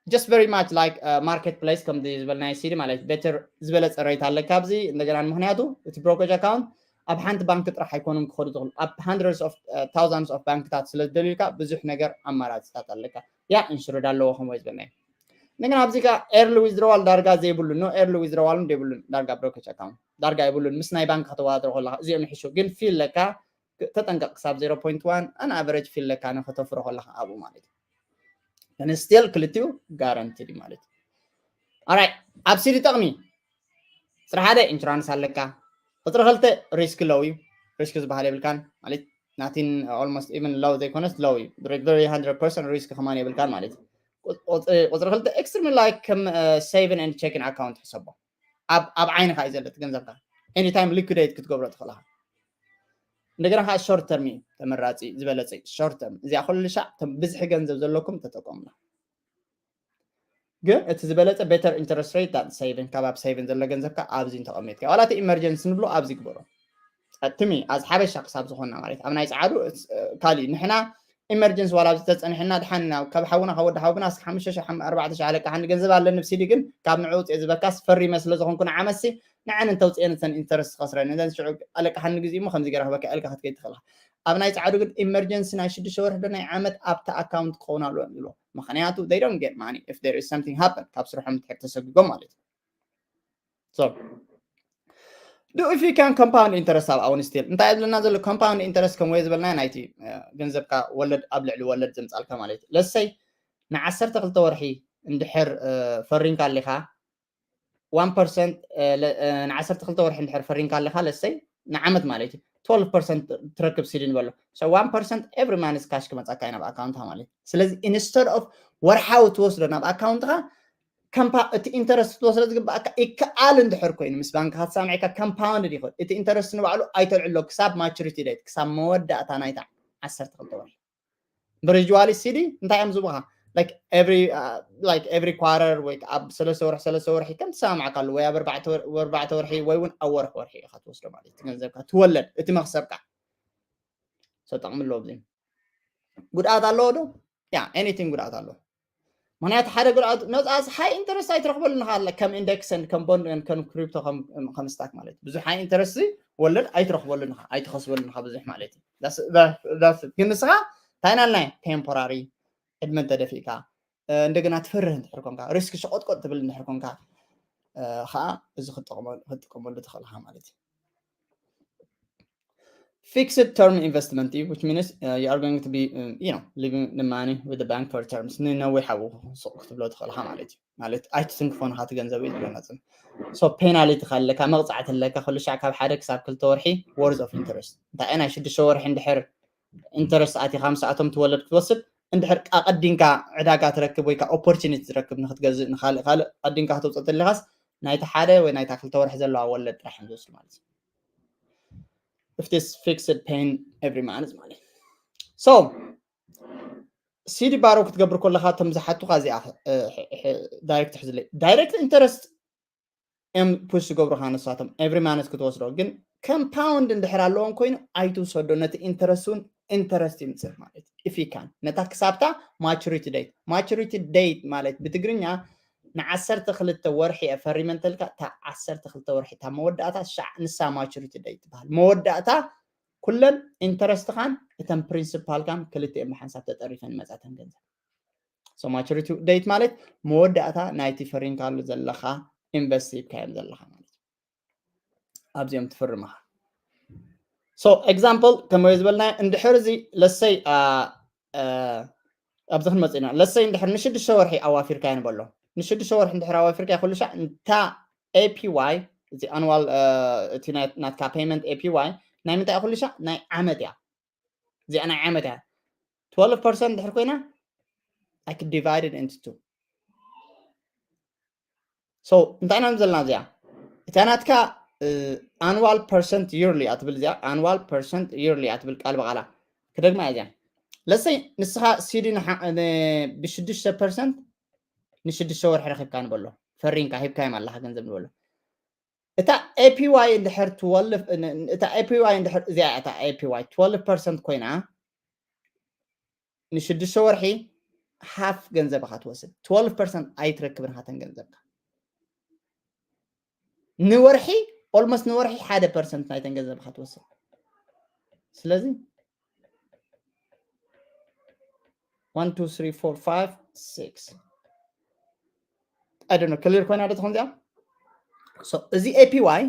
Just very much like, uh, marketplace ከም ዝበልናዮ ሲዲ ማለት ቤተር ዝበለፀ ሬት ኣለካ ኣብዚ። እንደገና ምክንያቱ እቲ ብሮከሬጅ ኣካውንት ኣብ ሓንቲ ባንክ ጥራሕ ኣይኮኑን ክኸዱ ዝኽእሉ፣ ኣብ hundreds of, uh, thousands of ባንክታት ስለ ዝደልዩካ ብዙሕ ነገር ኣማራፅታት ኣለካ። ያ ኢንሹርድ ኣለዎ ከምኡ ዝበልናዮ። እንደገና ኣብዚ ካ ኤርሊ ዊዝድሮዋል ዳርጋ ዘይብሉ፣ no ኤርሊ ዊዝድሮዋል ዘይብሉን ዳርጋ ብሮከሬጅ ኣካውንት ዳርጋ የብሉን። ምስ ናይ ባንክ ከተወዳድሮ ከለካ እዚኦም ይሕሹ፣ ግን ፊ ኣለካ። ተጠንቀቅ ክሳብ zero point one an average ፊ ኣለካ ንክተፍሮ ከለካ ኣብኡ ማለት እዩ። ግን ስቲል ክልቲኡ ጋራንቲድ ማለት እዩ። Alright፣ ኣብ ሲዲ ጠቕሚ ፅሪ ሓደ ኢንሹራንስ ኣለካ። ቁፅሪ ክልተ ሪስክ ሎው እዩ። ሪስክ ዝበሃል የብልካን ማለት ናቲን፣ almost even ሎው ዘይኮነስ ሎው እዩ። Very hundred percent ሪስክ ከማን የብልካን ማለት እዩ። ቁፅሪ ክልተ ኤክስትሪም ላይክ ከም saving and checking account ሕሰቦ። ኣብ ዓይንካ እዩ ዘሎ እቲ ገንዘብካ። Anytime ሊኩዴት ክትገብሮ ትኽእል ኢኻ። እንደገና ከዓ ሾርት ተርም እዩ ተመራፂ፣ ዝበለፀ ሾርት ተርም። እዚኣ ኩሉ ሻዕ ብዝሒ ገንዘብ ዘለኩም ተጠቀሙላ። ግን እቲ ዝበለፀ ቤተር ኢንተረስት ሬት ዳት ሴቪን፣ ካብ ኣብ ሴቪን ዘሎ ገንዘብካ ኣብዚ እንተቐሚጥካ፣ ዋላ እቲ ኢመርጀንሲ ንብሎ ኣብዚ ግበሮ። ትሚ ኣዝ ሓበሻ ክሳብ ዝኾንና ማለት ኣብ ናይ ፃዓዱ ካልእ ንሕና ኢመርጀንሲ ዋላ ኣብዚ ተፀኒሕና ድሓን ናብ ካብ ሓውና ካብ ወዲ ሓውና እስከ ሓሙሽተ ሺሕ ኣርባዕተ ሺሕ ኣለቃ ሓኒ ገንዘብ ኣለኒ ብሲዲ ግን ካብ ንዑ ውፅእ ዝበካስ ፈሪመ ስለ ዝኾንኩ ንዓመሲ ንዐን እንተውፅኤን እተን ኢንተረስት ከስረን እዘን ሽዑ ኣለቃ ሓኒ ግዜ እሞ ከምዚ ገይረ ክበካ ኢልካ ክትከይድ ትኽእል ኢኻ። ኣብ ናይ ፃዕዱ ግን ኢመርጀንሲ ናይ ሽዱሽተ ወርሒ ዶ ናይ ዓመት ኣብቲ ኣካውንት ክኸውን ኣለዎ ይብሎ። ምክንያቱ they don't get money if there is something happen ካብ ስርሖም እንድሕር ተሰጉጎም ማለት እዩ። So do if you can compound interest ኣብ ኣውን ስቲል እንታይ ዝብለና ዘሎ ኮምፓውንድ ኢንተረስት ከም ወይ ዝበልና ናይቲ ገንዘብካ ወለድ ኣብ ልዕሊ ወለድ ዘምፃልካ ማለት እዩ። ለሰይ ንዓሰርተ ክልተ ወርሒ እንድሕር ፈሪንካ ኣሊካ one percent ንዓሰርተ ክልተ ወርሒ እንድሕር ፈሪንካ ኣለካ ለሰይ ንዓመት ማለት እዩ twelve percent ትረክብ ሲዲ ንበሎ። So one percent every month ካሽ ክመፃካ እዩ ናብ ኣካውንትካ ማለት እዩ። ስለዚ instead of ወርሓዊ ትወስዶ ናብ ኣካውንትካ ከምፓ እቲ ኢንተረስት ክትወስዶ ዝግባኣካ ይከኣል እንድሕር ኮይኑ ምስ ባንክካ ተሳሚዕካ ኮምፓውንድ ይኽእል። እቲ ኢንተረስት ንባዕሉ ኣይተልዕሎ ክሳብ ማቹሪቲ ዴት ክሳብ መወዳእታ ናይታ ዓሰርተ ክልተ ወርሒ። ብሪጅዋሊ ሲዲ እንታይ እዮም ዝቡኻ like every like every quarter ወይ ኣብ ሰለስተ ወርሒ ሰለስተ ወርሒ ከም ትሰማማዕካሉ ወይ ኣብ ኣርባዕተ ወርሒ ወይ እውን ኣብ ወርሒ ወርሒ ኢኻ ትወስዶ ማለት እዩ። ገንዘብካ ትወለድ እቲ መክሰብካ ሰጠቕሚ ኣለዎ። ብዙ ጉድኣት ኣለዎ ዶ? ያ ኤኒቲንግ ጉድኣት ኣለዎ። ምክንያቱ ሓደ ጉድኣት ነፃ ሓይ ኢንተረስት ኣይትረክበሉን ኢኻ። ከም ኢንደክስን ከም ቦንድን ከም ክሪፕቶ ከም ስታክ ማለት ብዙሕ ሓይ ኢንተረስት ወለድ ኣይትረክበሉን ኢኻ ኣይትኸስበሉን ኢኻ ብዙሕ ማለት እዩ። ግን ንስኻ እንታይ ናልናይ ቴምፖራሪ ዕድመ እንተደፊእካ እንደገና ትፈርህ እንድሕር ኮንካ ሪስክ ሸቆጥቆጥ ትብል እንድሕር ኮንካ ከዓ እዚ ክትጥቀመሉ ትኽእል ኢኻ ማለት እዩ። Fixed term investment እዩ which means you are going to be you know leaving the money with the bank for terms ንነዊሕ ኣብኡ ሱቕ ክትብሎ ትኽእል ኢኻ ማለት እዩ። ማለት ኣይትትንክፎን ኢኻ እቲ ገንዘብ እዩ ዝብለና ዘሎ። So ፔናሊቲ ኣለካ መቕፃዕቲ ኣለካ ኩሉ ሻዕ ካብ ሓደ ክሳብ ክልተ ወርሒ worth of interest እንታይ ናይ ሽዱሽተ ወርሒ እንድሕር ኢንተረስት ኣቲኻ ምስኣቶም ትወለድ ክትወስድ እንድሕር ኣቐዲምካ ዕዳጋ ትረክብ ወይ ከዓ ኦፖርቹኒቲ ትረክብ ንክትገዝእ ንካልእ ካልእ ኣቐዲምካ ከተውፅእ ተለኻስ ናይቲ ሓደ ወይ ናይታ ክልተ ወርሒ ዘለዋ ወለድ ጥራሕ እዮም ዝወስዱ ማለት እዩ። If this fixed paying every month ማለት so ሲዲ ባሮ ክትገብር ከለካ እቶም ዝሓቱካ እዚኣ ዳይሬክት ሕዝለይ ዳይሬክት ኢንተረስት እዮም ፑሽ ዝገብሩካ ንሳቶም every month ክትወስዶ ግን ኮምፓውንድ እንድሕር ኣለዎም ኮይኑ ኣይትውሰዶ ነቲ ኢንተረስት እውን ኢንተረስት ይምፅእ ማለት if you can ነታ ክሳብታ ማቹሪቲ ዴት ማቹሪቲ ዴት ማለት ብትግርኛ ንዓሰርተ ክልተ ወርሒ እየ ፈሪመ እንተልካ እታ ዓሰርተ ክልተ ወርሒ እታ መወዳእታ ሻዕ ንሳ ማቹሪቲ ዴት ትበሃል መወዳእታ ኩለን ኢንተረስትኻን እተን ፕሪንስፓልካን ክልቲኦም ብሓንሳብ ተጠሪፈን ይመፃተን ገንዘብ so maturity date ማለት መወዳእታ ናይቲ ፈሪምካሉ ዘለካ ኢንቨስት ሂብካዮም ዘለካ ማለት እዩ። ኣብዚኦም ትፍርም ኢኻ። So example ከመይ ዝበልና እንድሕር እዚ ለሰይ ኣብዚ ክንመጽእ ኢና። ለሰይ እንድሕር ንሽዱሽተ ወርሒ ኣዋፊርካዮ ንበሎ። ንሽዱሽተ ወርሒ እንድሕር ኣዋፊርካዮ ኩሉ ሻዕ እንታ A P Y፣ እቲ ኣንዋል፣ እቲ ናይ- ናትካ ፔመንት A P Y ናይ ምንታይ ኩሉ ሻዕ ናይ ዓመት እያ። እዚኣ ናይ ዓመት እያ። Twelve percent እንድሕር ኮይና I could divide it into two. So እንታይ ኢና ዘለና እዚኣ? እታ ናትካ ኣንዋል ፐርሰንት ይርሊ እያ ትብል እዚኣ። ኣንዋል ፐርሰንት ይርሊ እያ ትብል ቃል ብቓላ። ክደግማ እያ እዚኣ። ለሰይ ንስኻ ሲዲ ንሓ- ን- ብሽዱሽተ ፐርሰንት ንሽዱሽተ ወርሒ ረኺብካ ንበሎ። ፈሪንካ ሂብካዮም ኣለኻ ገንዘብ ንበሎ። እታ A P Y እንድሕር ትወልፍ ን- ን- እታ A P Y እንድሕር እዚኣ እያ እታ A P Y twelve percent ኮይና ንሽዱሽተ ወርሒ ሃፍ ገንዘብካ ትወስድ። Twelve percent ኣይትረክብን ካተን ገንዘብካ ንወርሒ፣ ኦልሞስት ንወርሒ ሓደ ፐርሰንት ናይተን ገንዘብካ ትወስድ። ስለዚ one two three four five six I don't know ክሊር ኮይና ዶ ትኾን እዚኣ? So እዚ A P Y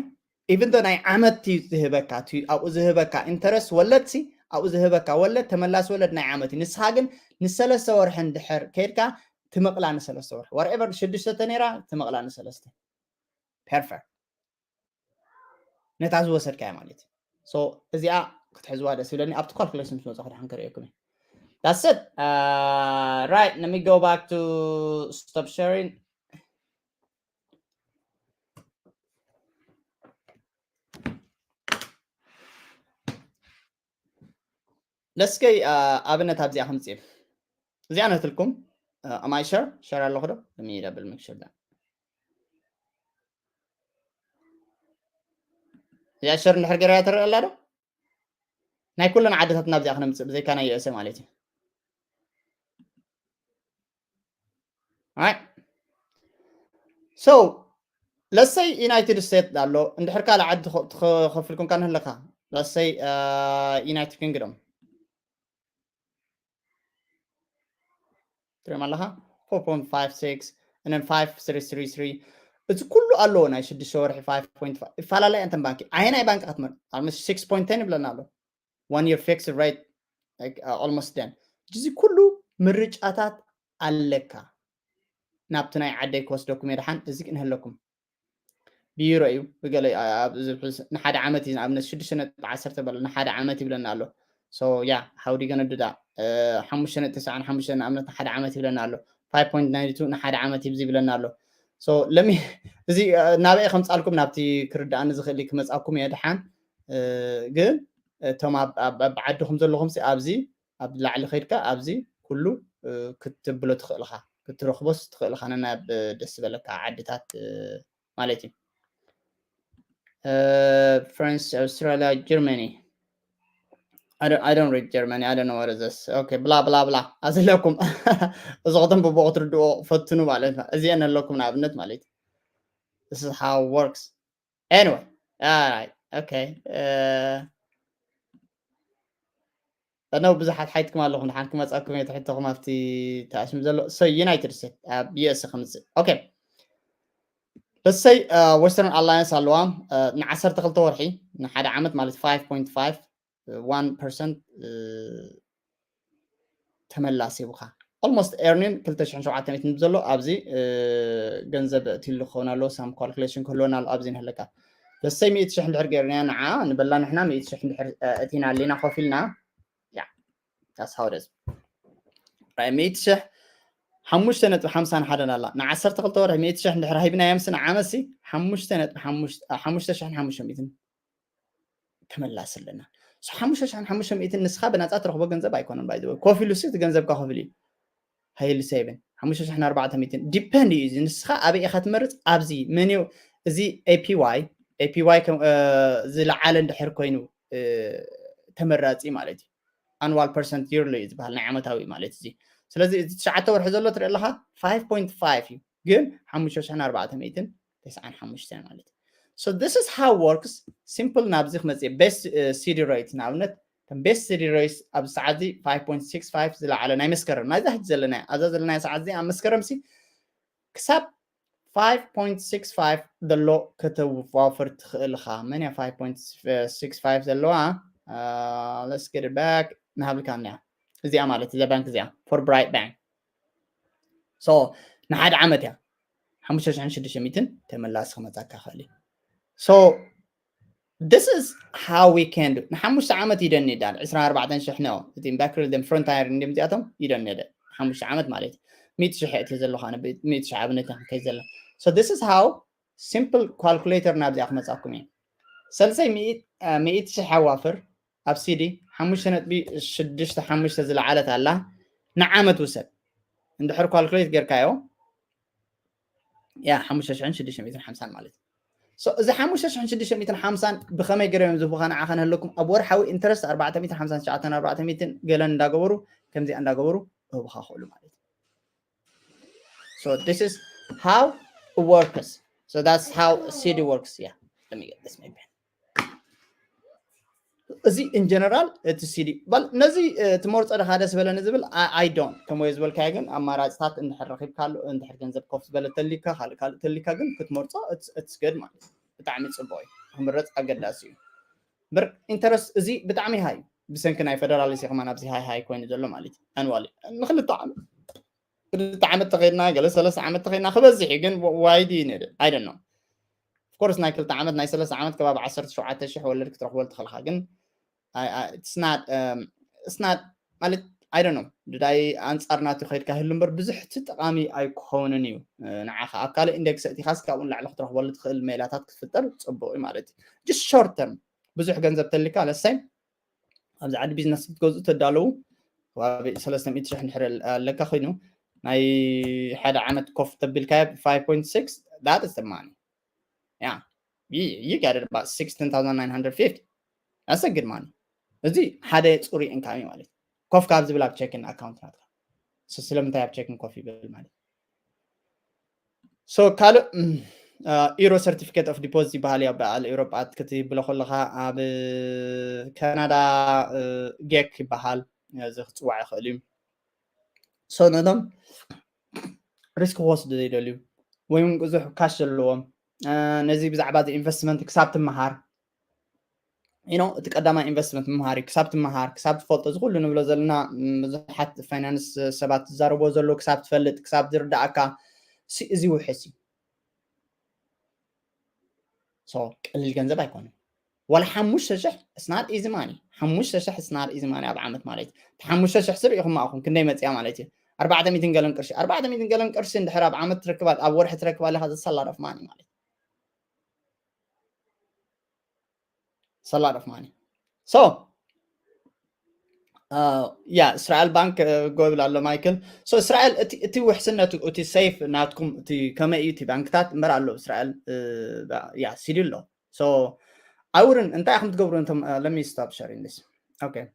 even though ናይ ዓመት እዩ ዝህበካ፣ እቲ ኣብኡ ዝህበካ ኢንተረስት ወለድ ሲ ኣብኡ ዝህበካ ወለድ ተመላሲ ወለድ ናይ ዓመት እዩ። ንስኻ ግን ንሰለስተ ወርሒ እንድሕር ከይድካ ትመቕላ ንሰለስተ ወርሒ whatever ሽዱሽተ ተነይራ ትመቕላ ንሰለስተ። ፐርፌክት። ነታ ዝወሰድካያ ማለት እዩ። So እዚኣ ክትሕዝዋ ደስ ይብለኒ። ኣብቲ ካልኩሌሽን ምስ መጻኹ ድሓን ከርእየኩም እየ። That's it. Uh, right, let me go back to stop sharing. ለስከይ ኣብነት ኣብዚኣ ከምፅእ እዚኣ ነትልኩም ኣማይ ሸር ሸር ኣለኹ ዶ ሚዳ ብል ምክሽር ዳ እዚኣ ሸር እንድሕር ገይራ ትረአ ኣላ ዶ ናይ ኩለን ዓድታትና ኣብዚኣ ክነምፅእ ብዘይካ ናይ ዩኤስኤ ማለት እዩ። So ለሰይ ዩናይትድ ስቴትስ ኣሎ እንድሕር ካልእ ዓዲ ትኸፍልኩም ካ ንህለካ ለሰይ ዩናይትድ ኪንግዶም ትሪኦም ኣለካ four point five six and then five three three three እዚ ኩሉ ኣለዎ ናይ ሽዱሽተ ወርሒ five point five ይፈላለያ እንተን ባንኪ ኣየናይ ባንኪ ክትመር almost six point ten ይብለና ኣሎ one year fixed rate almost done እዚ ኩሉ ምርጫታት ኣለካ ናብቲ ናይ ዓደይ ክወስደኩም የድሓን እዚ ክንህለኩም ብዩሮ እዩ ብገለ ንሓደ ዓመት እዩ ንኣብነት ሽዱሽተ ነጥቢ ዓሰርተ በለ ንሓደ ዓመት ይብለና ኣሎ ያ how do you gonna do that ሓሙሽተ ነጥቢ ተስዓን ሓሙሽተ ንኣብነት ንሓደ ዓመት ይብለና ኣሎ five point nine two ንሓደ ዓመት ይብዚ ይብለና ኣሎ ለሚ እዚ ናበይ ከምፃልኩም ናብቲ ክርዳእኒ ዝኽእል ክመፃኩም እየ ድሓን ግን እቶም ኣብ ዓድኹም ዘለኹም ኣብዚ ኣብ ላዕሊ ከይድካ ኣብዚ ኩሉ ክትብሎ ትኽእልኻ ክትረኽቦስ ትኽእልኻ ነናብ ደስ ዝበለካ ዓድታት ማለት እዩ France Australia Germany I don't, I don't read Germany I don't know what is this okay blah blah blah ኣዝለኩም እዚ ከተንብቦ ክትርድኦ ፈትኑ ማለት ነው እዚአን ኣለኩም ንኣብነት ማለት እዩ this is how it works anyway all right okay uh, እነው ብዙሓት ሓይትኩም ኣለኹም ንሓን ክመፃኩም እየ ትሕተኹም ኣብቲ ተኣሽም ዘሎ so ዩናይትድ ስቴትስ ኣብ ዩኤስ ከምፅእ okay let's say western alliance ኣለዋ ንዓሰርተ ክልተ ወርሒ ንሓደ ዓመት ማለት five point five one percent ተመላሲ ይቡካ almost earning ክልተ ሽሕን ሸውዓተ ሚእትን ዘሎ ኣብዚ ገንዘብ እትሉ ክኸውን ኣለዎ some calculation ክህልወና ኣሎ ኣብዚ ንህለካ let's say ሚእቲ ሽሕ እንድሕር ገይርና ንዓ ንበላ ንሕና ሚእቲ ሽሕ እንድሕር እቲና ኣለና ኮፍ ኢልና that's how it is ሚእቲ ሽሕ ሓሙሽተ ነጥቢ ሓምሳ ንሓደ ኣላ ንዓሰርተ ክልተ ወርሒ ሚእቲ ሽሕ እንድሕር ሃይብናዮም ሲ ንዓመት ሲ ሓሙሽተ ነጥቢ ሓሙሽተ ሽሕን ሓሙሽተ ሚእትን ተመላሲ ኣለና ሓሙሽተ ሽሕን ሓሙሽተ ሚእትን ንስኻ ብናፃ ትረኽቦ ገንዘብ ኣይኮነን ባይ ኮፍ ኢሉ ሲ እቲ ገንዘብካ ኮፍ ኢሉ ሃይሊ ሴቭን ሓሙሽተ ሽሕን ኣርባዕተ ሚእትን ዲፐንድ እዩ እዚ ንስኻ ኣበይ ኢኻ ትመርፅ ኣብዚ መን እዚ A P Y A P Y ዝለዓለ እንድሕር ኮይኑ ተመራፂ ማለት እዩ annual percent yearly እዩ ዝበሃል ናይ ዓመታዊ ማለት እዚ ስለዚ እዚ ትሽዓተ ወርሒ ዘሎ ትርኢ ኣለኻ five point five እዩ ግን ሓሙሽተ ሽሕን ኣርባዕተ ሚእትን ተስዓን ሓሙሽተን ማለት እዩ so this is how works simple ናብዚ ክመፅእ best CD rate ንኣብነት ከም best CD rate ኣብዚ ሰዓት እዚ five point six five ዝለዓለ ናይ መስከረም ናይዛ ሕጂ ዘለና ኣብዛ ዘለና ሰዓት እዚ ኣብ መስከረም ሲ ክሳብ ፋይቭ ፖይንት ሲክስ ፋይቭ ዘሎ ከተዋፍር ትኽእል ኢኻ። መን እያ ፋይቭ ፖይንት ሲክስ ፋይቭ ዘለዋ? Uh, let's get it back። ንሃብልካ እኒያ እዚኣ ማለት እዛ ባንክ እዚኣ for Bright Bank። So ንሓደ ዓመት እያ ሓሙሽተ ሽሕን ሽዱሽተ ሚእትን ተመላሲ ክመጻካ ይኽእል እዩ። So this is how we can do። ንሓሙሽተ ዓመት ይደኒ ዳል ዕስራን ኣርባዕተን ሽሕ ነው። እቲ ባክሪ ደም ፍሮንታየር እንዲም እዚኣቶም ይደኒ ደ ሓሙሽተ ዓመት ማለት እዩ። ሚእቲ ሽሕ እቲ ዘለኻ ነ ሚእቲ ሽሕ ኣብነት ከይ ዘለ። So this is how simple calculator ናብዚኣ ክመጻኩም እዩ። ሰልሰይ ሚእቲ ሽሕ ኣዋፍር ኣብ ሲዲ ሓሙሽተ ነጥቢ ሽዱሽተ ሓሙሽተ ዝለዓለት ኣላ። ንዓመት ውሰድ። እንድሕር ካልኩሌት ጌርካዮ ያ ሓሙሽተ ሽሕን ሽዱሽተ ሚእትን ሓምሳን ማለት እዩ። So እዚ ሓሙሽተ ሽሕን ሽዱሽተ ሚእትን ሓምሳን ብኸመይ ገይሮም ዝህቡኻ ንዓኻ ንህለኩም ኣብ ወርሓዊ ኢንተረስት ኣርባዕተ ሚእትን ሓምሳን ትሽዓተን ኣርባዕተ ሚእትን ገለን እንዳገበሩ ከምዚኣ እንዳገበሩ ክህቡኻ ክእሉ ማለት እዩ። So this is how it works. So that's how ሲዲ works. Yeah, let me get this maybe. እዚ in general እቲ ሲዲ በል ነዚ ትመርጾ ደኻ ደስ በለኒ ዝብል I don't ከምኡ ዝበልካዮ ግን ኣማራፅታት እንድሕር ረኺብካ ኣሎ እንድሕር ገንዘብ ኮፍ ዝበለ ተሊካ ካልእ ካልእ ተሊካ ግን ክትመርጾ it's good ማለት እዩ። ብጣዕሚ ፅቡቅ እዩ። ክምረፅ ኣገዳሲ እዩ። በር ኢንተረስት እዚ ብጣዕሚ ሃይ ብሰንኪ ናይ ፌደራል ሲ ከማን ኣብዚ ሃይ ሃይ ኮይኑ ዘሎ ማለት እዩ። ኣንዋሊ ንክልተ ዓመት ክልተ ዓመት ተኸይድና ገለ ሰለስተ ዓመት ተኸይድና ክበዝሕ እዩ ግን why do you need it? I don't know. Of course ናይ ክልተ ዓመት ናይ ሰለስተ ዓመት ከባቢ ዓሰርተ ሸውዓተ ሽሕ ወለድ ክትረኽበሉ ትኽእልካ ግን it's not ማለት I don't know ድዳይ ኣንጻር ናቱ ከይድካ ህሉ እምበር ብዙሕ እቲ ጠቃሚ ኣይኮንን እዩ። ንዓኻ ኣብ ካልእ ኢንደክስ እቲኻስ ካብኡ ንላዕሊ ክትረኽበሉ ትኽእል ሜላታት ክትፍጠር ጽቡቅ እዩ ማለት እዩ። Just short term ብዙሕ ገንዘብ ተልካ ለሳይ ኣብዚ ዓዲ ቢዝነስ ክትገዝኡ ተዳለዉ ከባቢ ሰለስተ ሚእቲ ሽሕ እንድሕር ኣለካ ኮይኑ ናይ ሓደ ዓመት ኮፍ ተቢልካ ፋይቭ ፖይንት ሲክስ that is the money. Yeah, you get it about sixteen thousand nine hundred fifty. That's a good money. እዚ ሓደ ጽሩይ ኢንካም ማለት ኮፍ ካብ ዝብል ኣብ ቼኪን ኣካውንት ናትካ ስለምንታይ ኣብ ቼኪን ኮፍ ይብል ማለት so ካልእ ኢሮ ሰርቲፊኬት ኦፍ ዲፖዚት ይበሃል እዩ። በዓል ኤውሮጳ ክትብሎ ከለኻ ኣብ ካናዳ ጌክ ይበሃል። እዚ ክፅዋዕ ይኽእል እዩ። So ነቶም ሪስክ ክወስዱ ዘይደልዩ ወይ እውን ብዙሕ ካሽ ዘለዎም ነዚ ብዛዕባ ኢንቨስትመንት ክሳብ ትመሃር you know እቲ ቀዳማይ ኢንቨስትመንት ምምሃር እዩ። ክሳብ ትመሃር ክሳብ ትፈልጦ እዚ ኩሉ ንብሎ ዘለና ብዙሓት ፋይናንስ ሰባት ዝዛረብዎ ዘለዉ ክሳብ ትፈልጥ ክሳብ ዝርዳእካ እዚ ውሕስ እዩ። ቀሊል ገንዘብ ኣይኮነን። ዋላ ሓሙሽተ ሽሕ it's not easy money። ሓሙሽተ ሽሕ it's not easy money ኣብ ዓመት ማለት እዩ። ሓሙሽተ ሽሕ ስር ኢኹም ኣኹም ክንደይ መፅያ ማለት እዩ። ኣርባዕተ ሚእትን ገለን ቅርሺ ኣርባዕተ ሚእትን ገለን ቅርሺ እንድሕር ኣብ ዓመት ትረክባ ኣብ ወርሒ ትረክባ ኣለካ ዘሰላረፍ ማኒ ማለት ሰላድ ኦፍ ማኒ so yeah እስራኤል ባንክ ጎብል ኣሎ ማይክል። So እስራኤል እቲ ውሕስነቱ እቲ ሴፍ ናትኩም እቲ ከመይ እዩ እቲ ባንክታት እምበር ኣሎ እስራኤል yeah ሲዲ ኣሎ። So I wouldn't እንታይ ኢኹም ትገብሩ እንቶም let me stop sharing this okay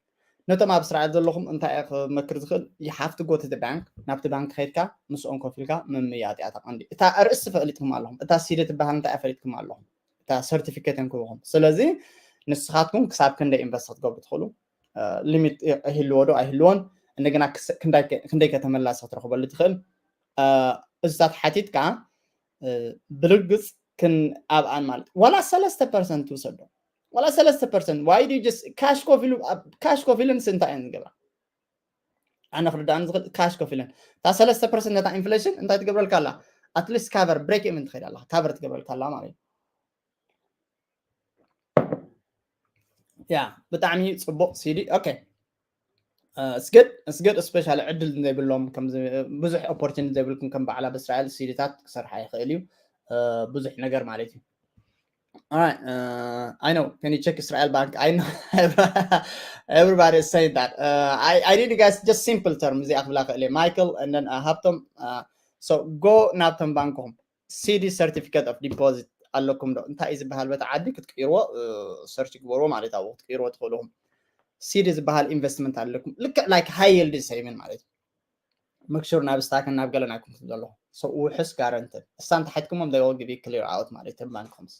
ነቶም ኣብ እስራኤል ዘለኹም እንታይ ክመክር ዝኽእል you have to go to the bank ናብቲ ባንክ ከይድካ ምስኦም ከፊልካ ምምያጥ እያ ተቐንዲ እታ ርእሲ ፈሊጥኩም ኣለኹም እታ ሲዲ ትበሃል እንታይ ፈሊጥኩም ኣለኹም እታ ሰርቲፊኬት እዮም ክህብኹም። ስለዚ ንስኻትኩም ክሳብ ክንደይ ኢንቨስት ክትገብሩ ትኽእሉ ሊሚት ይህልዎ ዶ ኣይህልዎን እንደገና ክንደይ ከተመላሲ ክትረኽበሉ ትኽእል እዚታት ሓቲትካ ብርግፅ ክን ኣብኣን ማለት ዋላ ሰለስተ ፐርሰንት ትውሰዶ ዋላ ሰለስተ ፐርሰንት why do you just ካሽ ኮፍ ኢሉ ካሽ ኮፍ ኢሉ ንስ እንታይ እየን ዝገብራ ኣነ ክርዳእኒ ዝኽእል ካሽ ኮፍ ኢለን እታ ሰለስተ ፐርሰንት ነታ ኢንፍሌሽን እንታይ ትገብረልካ ኣላ ኣትሊስት ካቨር ብሬክ ኢቨን ትኸይድ ኣለካ ካቨር ትገብረልካ ኣላ ማለት እዩ። ያ ብጣዕሚ ፅቡቅ ሲዲ okay እስግድ እስግድ ስፔሻሊ ዕድል ዘይብሎም ብዙሕ ኦፖርቹኒቲ ዘይብልኩም ከም በዓል ኣብ እስራኤል ሲዲታት ክሰርሓ ይኽእል እዩ ብዙሕ ነገር ማለት እዩ። All right, uh, I know. Can you check Israel Bank? I know everybody is saying that. Uh, I, I need you guys just simple term. እዚኣ ክብላ ክእል Michael and then uh, ሃብቶም uh, so go ናብቶም ባንክኹም ሲዲ ሰርቲፊኬት ኦፍ ዲፖዚት ኣለኩም ዶ እንታይ እዩ ዝበሃል በቲ ዓዲ ክትቅይርዎ ሰርች ግበርዎ ማለት ኣብኡ ክትቅይርዎ ትኽእልኹም። ሲዲ ዝበሃል ኢንቨስትመንት ኣለኩም ልክዕ like high yield saving ማለት እዩ። መክሹር ናብ ስታክን ናብ ገለን ኣይኮንኩም ዘለኹም ሰው ውሕስ ጋረንትን እሳ እንተሓትኩሞም they will give you clear out ማለት እቶም ባንክኹምስ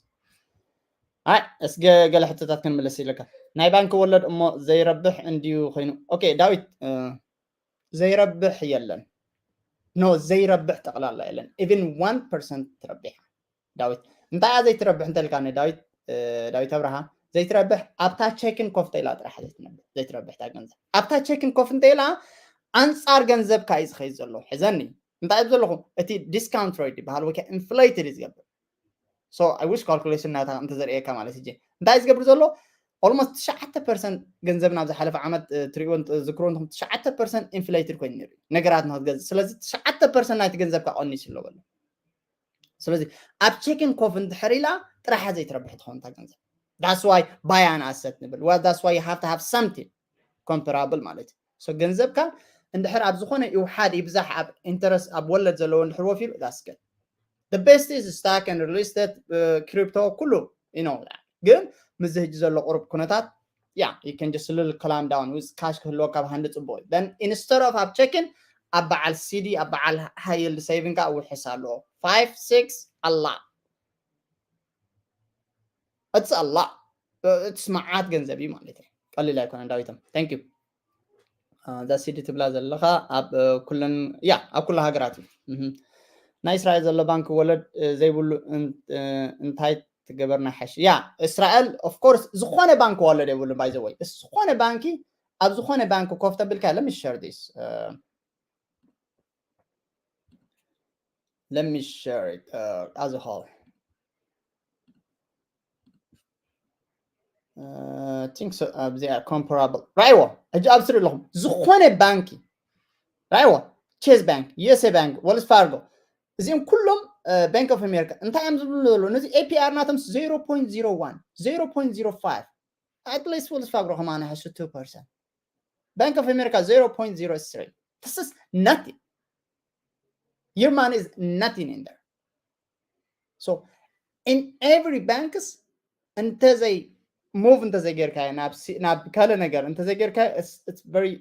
ኣይ እስገ ገለ ሕቶታት ክንምልስ ኢለካ ናይ ባንክ ወለድ እሞ ዘይረብሕ እንድዩ ኮይኑ okay ዳዊት ዘይረብሕ የለን no ዘይረብሕ ጠቕላላ የለን። Even one percent ትረብሕ ዳዊት። እንታይ እያ ዘይትረብሕ እንተልካኒ ዳዊት፣ ዳዊት ኣብርሃ፣ ዘይትረብሕ ኣብታ ቸክን ኮፍ ተኢላ ጥራሕ ዘይትረብሕ እታ ገንዘብ። ኣብታ ቸክን ኮፍ እንተኢላ ኣንጻር ገንዘብካ እዩ ዝኸይድ ዘሎ። ሕዘኒ እንታይ እዩ ዘለኹ? እቲ discount rate ይበሃል ወይ inflated እዩ ዝገብር። So I wish calculation ናታ እንተዘርእየካ ማለት እጂ እንታይ እዩ ዝገብር ዘሎ? Almost ትሽዓተ percent ገንዘብ ናብ ዝሓለፈ ዓመት ትሪእዎ ዝክሮ ንኹም ትሽዓተ percent inflated ኮይኑ ነይሩ ነገራት ንክትገዝእ። ስለዚ ትሽዓተ percent ናይቲ ገንዘብካ ቀኒሱ ኣሎ በሎ። ስለዚ ኣብ ቸክን ኮፍ እንድሕር ኢላ ጥራሓ ዘይትረብሕ ትኸውን እታ ገንዘብ። That's why buy an asset ንብል። That's why you have to have something comparable ማለት እዩ። So ገንዘብካ እንድሕር ኣብ ዝኾነ ይውሓድ ይብዛሕ ኣብ interest ኣብ ወለድ ዘለዎ እንድሕር ወፊሩ that's good. The best is stock and real estate, crypto ኩሉ you know ግን ምስዚ ሕጂ ዘሎ ቁሩብ ኩነታት yeah you can just little calm down with cash ክህልወካ ብሃንዲ ጽቡቕ እዩ። Then instead of ኣብ ቸክን ኣብ በዓል ሲዲ ኣብ በዓል high yield saving ከዓ ውሕስ ኣለዎ። Five six a lot. It's a lot. It's መዓት ገንዘብ እዩ ማለት እዩ። ቀሊል ኣይኮነን ዳዊቶም። Thank you. እዛ ሲዲ ትብላ ዘለኻ ኣብ ኩለን yeah ኣብ ኩሉ ሃገራት እዩ። ናይ እስራኤል ዘሎ ባንክ ወለድ ዘይብሉ እንታይ ትገበርና ሓሽ? Yeah እስራኤል of course ዝኾነ ባንክ ወለድ የብሉ። By the way ዝኾነ ባንኪ ኣብ ዝኾነ ባንክ ኮፍ ተብልካ let me share this. Let me share it as a whole. Think so. ኣብዚኣ comparable ራይዎ ሕጂ ኣብ ስሪ ኣለኹም ዝኾነ ባንኪ ራይዎ Chase Bank, USA Bank, Wells Fargo እዚኦም ኩሎም Bank of America እንታይ እዮም ዝብሉ ዘለዉ? ነዚ APR ናቶም zero point zero one, zero point zero five, at least Wells Fargo ከማን ሕሱ two percent. Bank of America zero point zero three. This is nothing. Your money is nothing in there. So in every banks እንተዘይ move እንተዘይ ጌርካ ናብ ካልእ ነገር እንተዘይ ጌርካ very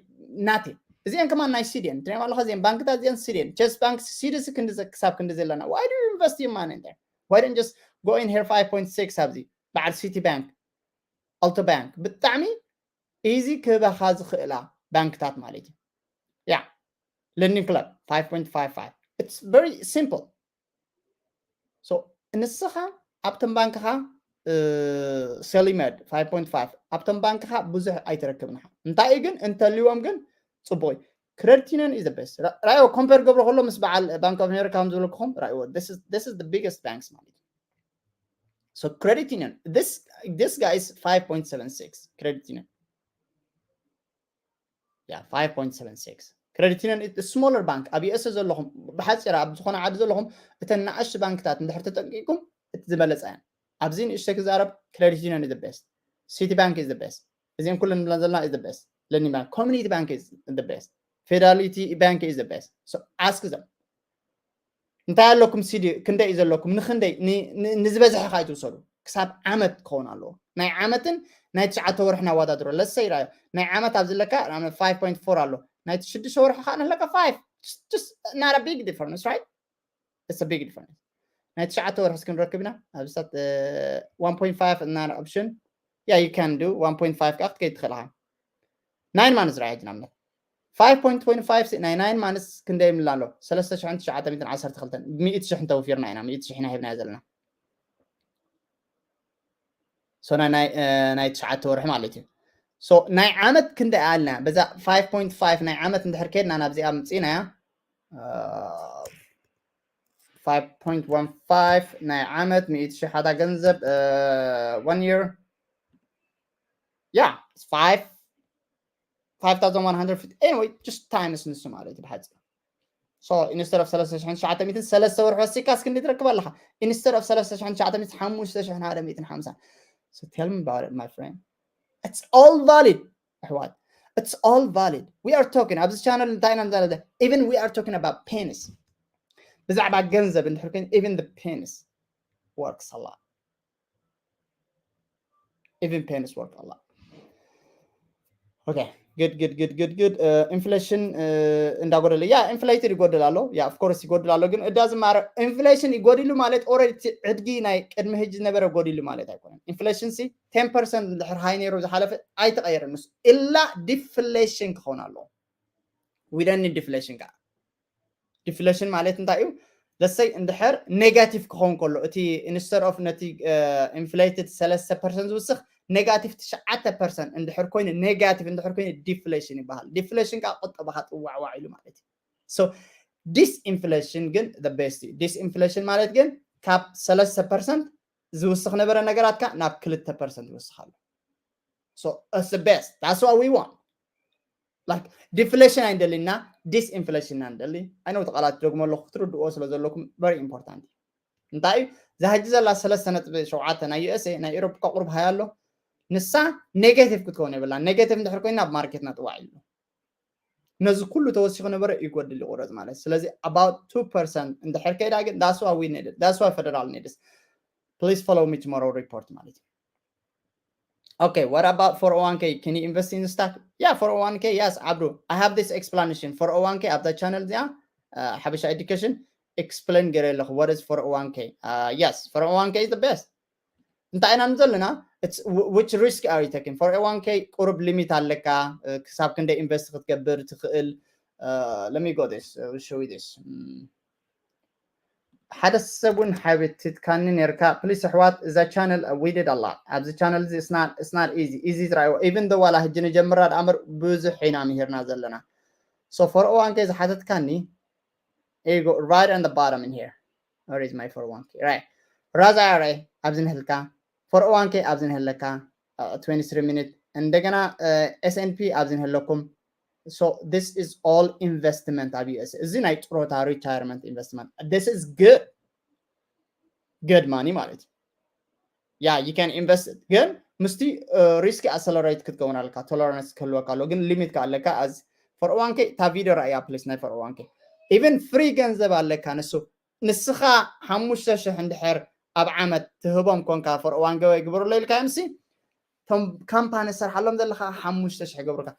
nothing። እዚአን ከማን ናይ ሲዲ እየን ትሪኦም ኣለኻ። እዚአን ባንክታት እዚአን ሲዲ እየን። Chase Bank ሲዲ ሲ ክንዲ ክሳብ ክንዲ ዘለና why do you invest your money in there? Why don't just go in here five point six ኣብዚ በዓል Citibank, Alto Bank ብጣዕሚ easy ክህበኻ ዝኽእላ ባንክታት ማለት እዩ። Yeah Lending Club five point five five. It's very simple. So ንስኻ ኣብቶም ባንክኻ Selimad five point five ኣብቶም ባንክኻ ብዙሕ ኣይትረክብን ኢኻ። እንታይ እዩ ግን እንተልዎም ግን ጽቡቕ እዩ። Credit Union is the best. ራዮ compare ገብሮ ከሎ ምስ በዓል Bank of America ከም ዝብለኩኹም ራዮ this is the biggest banks ማለት እዩ። So Credit Union, this guy is five point seven six. Credit Union yeah five point seven six. Credit Union is smaller bank. ኣብ US ዘለኹም ብሓፂራ ኣብ ዝኾነ ዓዲ ዘለኹም እተን ንኣሽቱ ባንክታት እንድሕር ተጠንቂቅኩም እቲ ዝበለፀ እየን። ኣብዚ ንእሽተይ ክዛረብ Credit Union is the best. Citibank is the best. እዚን ኩለን ንብለን ዘለና is the best. Lending Bank, Community Bank is the best. Fidelity Bank is the best. So ask them. እንታይ ኣለኩም ሲዲ ክንደይ እዩ ዘለኩም ንክንደይ ንዝበዝሐ ካይትውሰዱ ክሳብ ዓመት ክኸውን ኣለዎ። ናይ ዓመትን ናይ ትሽዓተ ወርሕን ኣወዳድሮ። ለሰይ ራዮ ናይ ዓመት ኣብ ዝለካ five point four ኣሎ፣ ናይ ሽዱሽተ ወርሒ ከዓ ንለካ five. Not a big difference, right? It's a big difference. ናይ ትሽዓተ ወርሒ እስክንረክብ ኢና። ኣብስታት one point five እና option yeah you can do one point five ከዓ ክትከይድ ትኽእል ኢኻ። Nine months ራይ ሕጂ ናምነት five point twenty five ናይ nine months ክንደይ ይምላ ኣሎ? ሰለስተ ሽሕን ትሽዓተ ሚእትን ዓሰርተ ክልተን። ሚእቲ ሽሕ እንተወፊርና ኢና፣ ሚእቲ ሽሕ ኢና ሂብናዮ ዘለና። So ናይ ናይ ትሽዓተ ወርሒ ማለት እዩ። So ናይ ዓመት ክንደይ ኣልና? በዛ five point five ናይ ዓመት እንድሕር ከድና ናብዚኣ ምጽኢናያ five point one five ናይ ዓመት ሚእቲ ሽሕ ሓዳ ገንዘብ one year yeah five five thousand one hundred fifty. Anyway just times ንሱ ማለት እዩ ብሓፂሩ። So instead of ሰለስተ ሽሕን ትሽዓተ ሚእትን ሰለስተ ወርሒ ወሲካስ ክንዲ ትረክብ ኣለኻ? Instead of ሰለስተ ሽሕን ትሽዓተ ሚእትን ሓሙሽተ ሽሕን ሓደ ሚእትን ሓምሳ. So tell me about it, my friend. It's all valid ኣሕዋት. It's all valid. We are talking ኣብዚ channel እንታይ ኢና ንዛረብ? Even we are talking about pennies. ብዛዕባ ገንዘብ እንድሕር ኮይኑ even the pennies works a lot. Even pennies work a lot. Okay, good, good, good, good, good. Inflation እንዳጎደለ yeah inflated ይጎድል ኣሎ yeah of course ይጎድል ኣሎ ግን እዳ ዝማረ inflation ይጎድሉ ማለት already ዕድጊ ናይ ቅድሚ ሕጂ ዝነበረ ጎድሉ ማለት ኣይኮነን። Inflation ሲ ten percent እንድሕር high ነይሩ ዝሓለፈ ኣይተቐየረን። ንሱ ኢላ deflation ክኸውን ኣለዎ። We don't need deflation ከዓ Deflation ማለት እንታይ እዩ? Let's say እንድሕር negative ክኸውን ከሎ እቲ instead of ነቲ inflated ሰለስተ percent ዝውስኽ negative ትሽዓተ percent እንድሕር ኮይኑ negative እንድሕር ኮይኑ deflation ይበሃል። Deflation ከዓ ቁጠባኻ ጥዋዕዋዕ ኢሉ ማለት እዩ። So disinflation ግን the best እዩ። Disinflation ማለት ግን ካብ ሰለስተ percent ዝውስኽ ነበረ ነገራትካ ናብ ክልተ percent ይወስኽ ኣሎ። So it's the best. That's what we want. Like deflation ኣይንደሊ እና disinflation ኢና ንደሊ። ኣይነው ተቓላት ደግሞ ኣለኹ ክትርድዎ ስለ ዘለኩም very important እዩ። እንታይ እዩ እዛ ሕጂ ዘላ ሰለስተ ነጥቢ ሸውዓተ ናይ USA ናይ ኤሮፓ ቁሩብ ሃያ ኣሎ። ንሳ negative ክትከውን የብላ። Negative እንድሕር ኮይና ኣብ ማርኬትና ጥዋዕ ኢሉ ነዚ ኩሉ ተወሲኹ ነበረ ይጎድል ይቁረፅ ማለት። ስለዚ about two percent እንድሕር ከይዳ ግን that's why we need it. That's why federal need it. Please follow me tomorrow report ማለት እዩ። Okay, what about four oh one k? Can you invest in stock? Yeah, four oh one k, yes, Abdu. I have this explanation. Four oh one k ኣብዛ channel እዚኣ ሓበሻ education explain ገይረ ኣለኹ። What is four oh one k? Yes, four oh one k is the best. እንታይ ኢና ዘለና? Which risk are you taking? Four oh one k ቁሩብ limit ኣለካ። ክሳብ ክንደይ invest ክትገብር ትኽእል? Let me go this, show you this. ሓደ ሰብ እውን ሓቢትካኒ ነርካ። Please ኣሕዋት፣ እዛ channel we did a lot ኣብዚ channel እዚ it's not easy easy ትራይዎ። Even though ዋላ ሕጂ ንጀምራ ደኣ እምበር ብዙሕ ኢና ምሂርና ዘለና። So four oh one k ዝሓተትካኒ you go right on the bottom in here. Where is my four oh one k? Right. Roth IRA ኣብዚ ንህልካ፣ four oh one k ኣብዚ ንህለካ twenty-three minute እንደገና S&P ኣብዚ ንህለኩም። So this is all investment ኣብ USA። እዚ ናይ ጥሮታ retirement investment. This is good good money ማለት እዩ። Yeah, you can invest it ግን ምስቲ risk accelerate ክትከውን ኣለካ። Tolerance ክህልወካ ኣሎ ግን limit ከ ኣለካ። As four oh one k እታ video ራእያ please ናይ four oh one k even free ገንዘብ ኣለካ። ንሱ ንስኻ ሓሙሽተ ሽሕ እንድሕር ኣብ ዓመት ትህቦም ኮንካ four oh one k ወይ ግበሩሎ ኢልካ ምሲ ቶም ካምፓኒ ሰርሓሎም ዘለካ ሓሙሽተ ሽሕ ገብሩካ።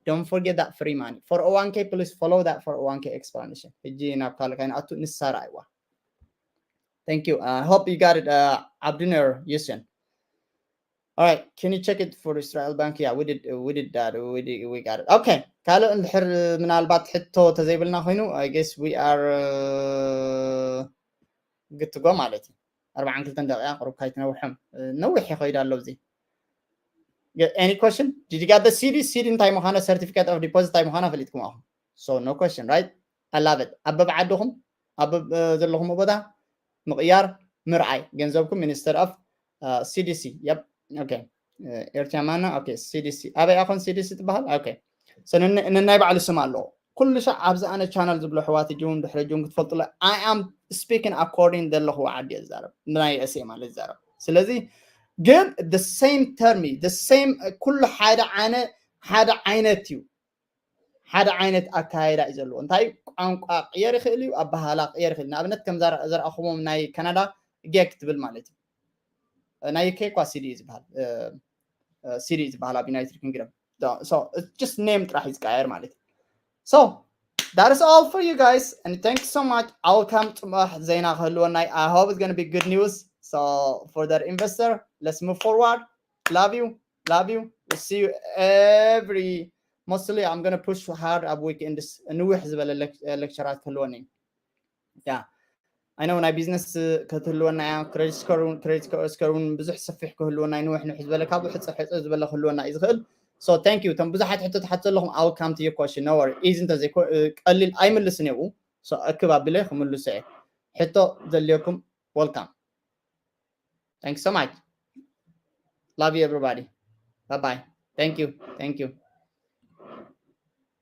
Don't forget that free money. Four oh one k, please follow that four oh one k explanation. ሕጂ ናብ ካልእ ካይንኣቱ ንሳ ርኣይዋ። Thank you. I hope you got it, uh, Abdunir Yusuf. All right, can you check it for Israel Bank? Yeah, we did, we did that. We did, we got it. Okay. ካልእ እንድሕር ምናልባት ሕቶ ተዘይብልና ኮይኑ I guess we are, uh, good to go ማለት እዩ። ኣርባዓን ክልተን ደቂቃ ቁሩብ ካይትነውሕም ነዊሕ ይኸይድ ኣሎ። እዚ any question? Did you get the CD? CD እንታይ ምዃነ፣ certificate of deposit እንታይ ምዃነ ፈሊጥኩም ኣኹም። So no question, right? I love it. ኣብ በብዓድኹም ኣብ ዘለኹም ቦታ ምቕያር ምርኣይ ገንዘብኩም instead of CDC. Yep. Okay. ኤርትራ ማና okay CDC ኣበይ ኣኾን CDC ትበሃል? Okay. So ነናይ ባዕሉ ስም ኣለዎ። ኩሉ ሻዕ ኣብዚ ኣነ channel ዝብሎ ኣሕዋት እጅውን ድሕሪ እጅውን ክትፈልጡለ I am speaking according ዘለኹ ዓዲ እዛረብ ናይ USA ማለት እዛረብ። ስለዚ ግን the same term the same ኩሉ ሓደ ዓነ ሓደ ዓይነት እዩ። ሓደ ዓይነት ኣካይዳ እዩ ዘለዎ። እንታይ ቋንቋ ቅየር ይኽእል እዩ፣ ኣበሃላ ቅየር ይኽእል። ንኣብነት ከም ዘርኣኹሞም ናይ ካናዳ ጌግ ትብል ማለት እዩ። ናይ UK እኳ ሲዲ እዩ ዝበሃል። ሲዲ እዩ ዝበሃል ኣብ ዩናይትድ ኪንግደም። So it's just name ጥራሕ እዩ ዝቀያየር ማለት እዩ። So that is all for you guys and thank you so much. I'll come ጽባሕ ዜና ክህልወና። I hope it's going to be good news. So for that investor, let's move forward. Love you. Love you. We'll see you every, mostly I'm going to push hard ኣብ weekends ንውሕ ዝበለ lectureት ክህልወኒ። Yeah. I know ናይ ቢዝነስ ክትህልወና እያ። Credit score እውን credit score እውን ብዙሕ ሰፊሕ ክህልወና እዩ። ንውሕ ንውሕ ዝበለ ካብኡ ሕጽር ሕጽር ዝበለ ክህልወና እዩ ዝኽእል። So thank you። እቶም ብዙሓት ሕቶታት ዘለኹም I'll come to your question. No worry. Easy እንተ ዘይኮ ቀሊል ኣይምልስን እየ። So እክብ ኣቢለ ክምልሶ እየ። ሕቶ ዘልየኩም welcome. Thanks so much. Love you everybody. Bye bye. Thank you. Thank you.